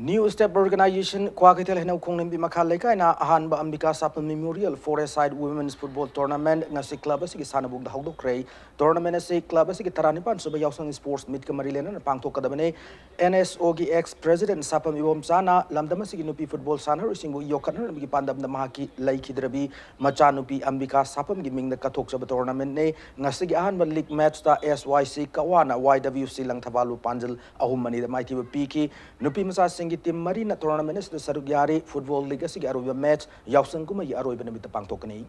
New Step Organization, ꯀ꯭ꯋꯥꯀꯩꯊꯦꯜ ꯍꯩꯅꯧ ꯈꯣꯡ ꯂꯝꯕꯤ ꯃꯈꯥ ꯂꯩꯀꯥꯏꯅ ꯑꯍꯥꯟꯕ ꯑꯝꯕꯤꯀꯥ ꯁꯥꯄꯝ Memorial Four-a-Side Women's Football Tournament ꯉꯁꯤ club ꯑꯁꯤꯒꯤ ꯁꯥꯟꯅꯕꯨꯡꯗ ꯍꯧꯗꯣꯛꯈ꯭ꯔꯦ꯫ Tournament ꯑꯁꯤ club ꯑꯁꯤꯒꯤ ꯇꯔꯥꯅꯤꯄꯥꯟ ꯁꯨꯕ ꯌꯥꯎꯁꯪ sports meet-ꯀ ꯃꯔꯤ ꯂꯩꯅꯅ ꯄꯥꯡꯊꯣꯛꯀꯗꯕꯅꯤ꯫ N S O-ꯒꯤ ex president ꯁꯥꯄꯝ ꯏꯕꯣꯝꯆꯥꯅ ꯂꯝꯗꯝ ꯑꯁꯤꯒꯤ ꯅꯨꯄꯤ football ꯁꯥꯟꯅꯔꯣꯏꯁꯤꯡꯕꯨ ꯌꯣꯛꯈꯠꯅꯅꯕꯒꯤ ꯄꯥꯟꯗꯝꯗ ꯃꯍꯥꯛꯀꯤ ꯂꯩꯈꯤꯗ꯭ꯔꯕꯤ ꯃꯆꯥꯅꯨꯄꯤ ꯑꯝꯕꯤꯀꯥ ꯁꯥꯄꯝꯒꯤ ꯃꯤꯡꯗ ꯀꯠꯊꯣꯛꯆꯕ tournament-ꯅꯤ꯫ ꯉꯁꯤꯒꯤ ꯑꯍꯥꯟꯕ league match-ꯇ S Y C ꯀꯋꯥꯅ Y W C ꯂꯪꯊꯕꯥꯜꯕꯨ ꯄꯥꯟꯖꯜ ꯑꯍꯨꯝ ꯑꯅꯤꯗ ꯃꯥꯏꯊꯤꯕ ꯄꯤꯈꯤ꯫ ꯅꯨꯄꯤ ꯃꯆꯥꯁꯤꯡꯒꯤ team ꯃꯔꯤꯅ tournament ꯑꯁꯤꯗ ꯁꯔꯨꯛ ꯌꯥꯔꯤ꯫ Football league ꯑꯁꯤꯒꯤ ꯑꯔꯣꯏꯕ match ꯌꯥꯎꯁꯪ ꯀꯨꯝꯍꯩꯒꯤ ꯑꯔꯣꯏꯕ ꯅꯨꯃꯤꯠꯇ ꯄꯥꯡꯊꯣꯛꯀꯅꯤ꯫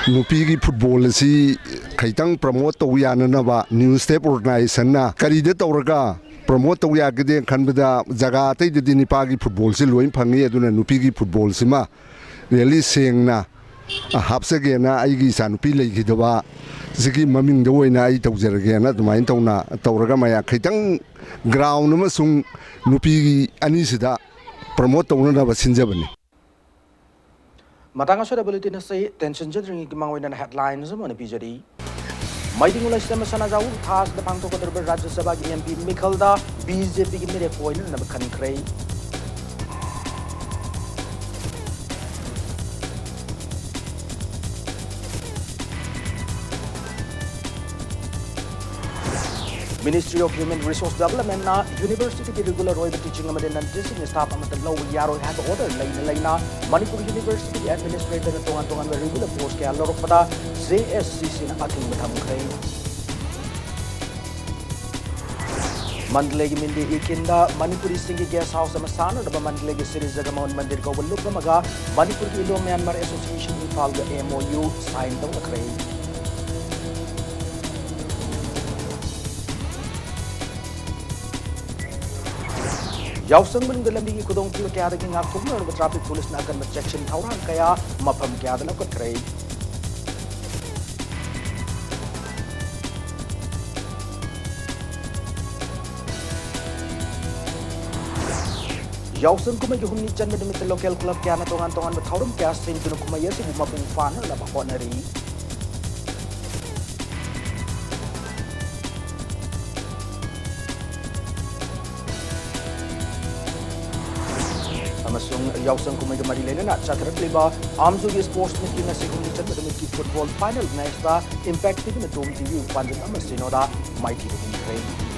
ꯅꯨꯄꯤꯒꯤ football ꯑꯁꯤ ꯈꯤꯇꯪ promote ꯇꯧ ꯌꯥꯅꯅꯕ New Step Organization-ꯅ ꯀꯔꯤꯗ ꯇꯧꯔꯒ promote ꯇꯧ ꯌꯥꯒꯗꯦ ꯈꯟꯕꯗ, ꯖꯒꯥ ꯑꯇꯩꯗꯗꯤ ꯅꯨꯄꯥꯒꯤ football-ꯁꯤ ꯂꯣꯏ ꯐꯪꯉꯤ, ꯑꯗꯨꯅ ꯅꯨꯄꯤꯒꯤ football-ꯁꯤꯃ really ꯁꯦꯡꯅ ꯍꯥꯞꯆꯒꯦꯅ, ꯑꯩꯒꯤ ꯏꯆꯥꯅꯨꯄꯤ ꯂꯩꯈꯤꯗꯕ ꯁꯤꯒꯤ ꯃꯃꯤꯡꯗ ꯑꯣꯏꯅ ꯑꯩ ꯇꯧꯖꯔꯒꯦꯅ ꯑꯗꯨꯃꯥꯏꯅ ꯇꯧꯅ ꯇꯧꯔꯒ ꯃꯌꯥꯝ ꯈꯤꯇꯪ ground ꯑꯃꯁꯨꯡ ꯅꯨꯄꯤꯒꯤ ꯑꯅꯤꯁꯤꯗ promote ꯇꯧꯅꯅꯕ ꯁꯤꯟꯖꯕꯅꯤ꯫ ꯃꯇꯥꯡ ꯑꯁꯤꯗ bulletin ꯑꯁꯤ ꯇꯦꯟꯁꯤꯟꯖꯗ꯭ꯔꯤꯉꯩꯒꯤ ꯃꯥꯡꯑꯣꯏꯅꯅ headlines ꯑꯃ ꯑꯣꯏꯅ ꯄꯤꯖꯔꯤ꯫ ꯃꯩꯇꯩ ꯂꯩꯁꯦꯝꯕ ꯁꯅꯥꯖꯥꯎꯕ ꯊꯥ ꯑꯁꯤꯗ ꯄꯥꯡꯊꯣꯛꯀꯗꯧꯔꯤꯕ ꯔꯥꯖ꯭ꯌ ꯁꯚꯥꯒꯤ M P ꯃꯤꯈꯜꯗ B J P-ꯒꯤ ꯃꯤꯔꯦꯞ ꯑꯣꯏꯅꯅꯕ ꯈꯟꯈ꯭ꯔꯦ꯫ Ministry of Human Resource Development-ꯅ university-ꯒꯤ regular ꯑꯣꯏꯕ teaching ꯑꯃꯗꯤ non-teaching staff ꯑꯃꯠꯇ ꯂꯧꯕ ꯌꯥꯔꯣꯏ ꯍꯥꯏꯕ order ꯂꯩꯅ ꯂꯩꯅ ꯃꯅꯤꯄꯨꯔ university-ꯒꯤ administrator-ꯅ ꯇꯣꯉꯥꯟ ꯇꯣꯉꯥꯟꯕ regular post ꯀꯌꯥ ꯂꯧꯔꯛꯄꯗ J S C C-ꯅ ꯑꯊꯤꯡꯕ ꯊꯝꯈ꯭ꯔꯦ꯫ ꯃꯟꯗꯂꯦꯒꯤ ꯃꯤꯟꯗꯤ ꯏꯀꯤꯟꯗ ꯃꯅꯤꯄꯨꯔꯤꯁꯤꯡꯒꯤ guest house ꯑꯃ ꯁꯥꯅꯅꯕ ꯃꯟꯗꯂꯦꯒꯤ ꯁ꯭ꯔꯤ ꯖꯒꯃꯣꯍꯟ ꯃꯟꯗꯤꯔ ꯀꯧꯕ ꯂꯨꯞ ꯑꯃꯒ ꯃꯅꯤꯄꯨꯔꯒꯤ Indo Myanmar Association ꯏꯝꯐꯥꯜꯒ M O U sign ꯇꯧꯅꯈ꯭ꯔꯦ꯫ ꯌꯥꯎꯁꯪ ꯃꯅꯨꯡꯗ ꯂꯝꯕꯤꯒꯤ ꯈꯨꯗꯣꯡꯊꯤꯕ ꯀꯌꯥꯗꯒꯤ ꯉꯥꯛꯊꯣꯛꯅꯅꯕ traffic police-ꯅ ꯑꯀꯟꯕ ꯆꯦꯛꯁꯤꯟ ꯊꯧꯔꯥꯡ ꯀꯌꯥ ꯃꯐꯝ ꯀꯌꯥꯗ ꯂꯧꯈꯠꯈ꯭ꯔꯦ꯫ ꯌꯥꯎꯁꯪ ꯀꯨꯝꯍꯩꯒꯤ ꯍꯨꯝꯅꯤ ꯆꯟꯕ ꯅꯨꯃꯤꯠꯇ local club ꯀꯌꯥꯅ ꯇꯣꯉꯥꯟ ꯇꯣꯉꯥꯟꯕ ꯊꯧꯔꯝ ꯀꯌꯥ ꯁꯤꯟꯗꯨꯅ ꯀꯨꯝꯍꯩ ꯑꯁꯤꯕꯨ ꯃꯄꯨꯡ ꯐꯥꯅꯅꯕ ꯍꯣꯠꯅꯔꯤ꯫ ꯑꯃꯁꯨꯡ ꯌꯥꯎꯁꯪ ꯀꯨꯝꯍꯩꯒ ꯃꯔꯤ ꯂꯩꯅꯅ ꯆꯠꯊꯔꯛꯂꯤꯕ ꯑꯥꯝꯖꯨꯒꯤ sports meetꯀꯤ ꯉꯁꯤ ꯍꯨꯝꯅꯤ ꯆꯟꯕ ꯅꯨꯃꯤꯠꯀꯤ football final matchꯇ Impact TVꯅ Dome TVꯕꯨ ꯄꯥꯟꯖꯤꯜ ꯑꯃ ꯁꯤꯅꯣꯗ ꯃꯥꯏꯊꯤꯕ ꯄꯤꯈ꯭ꯔꯦ꯫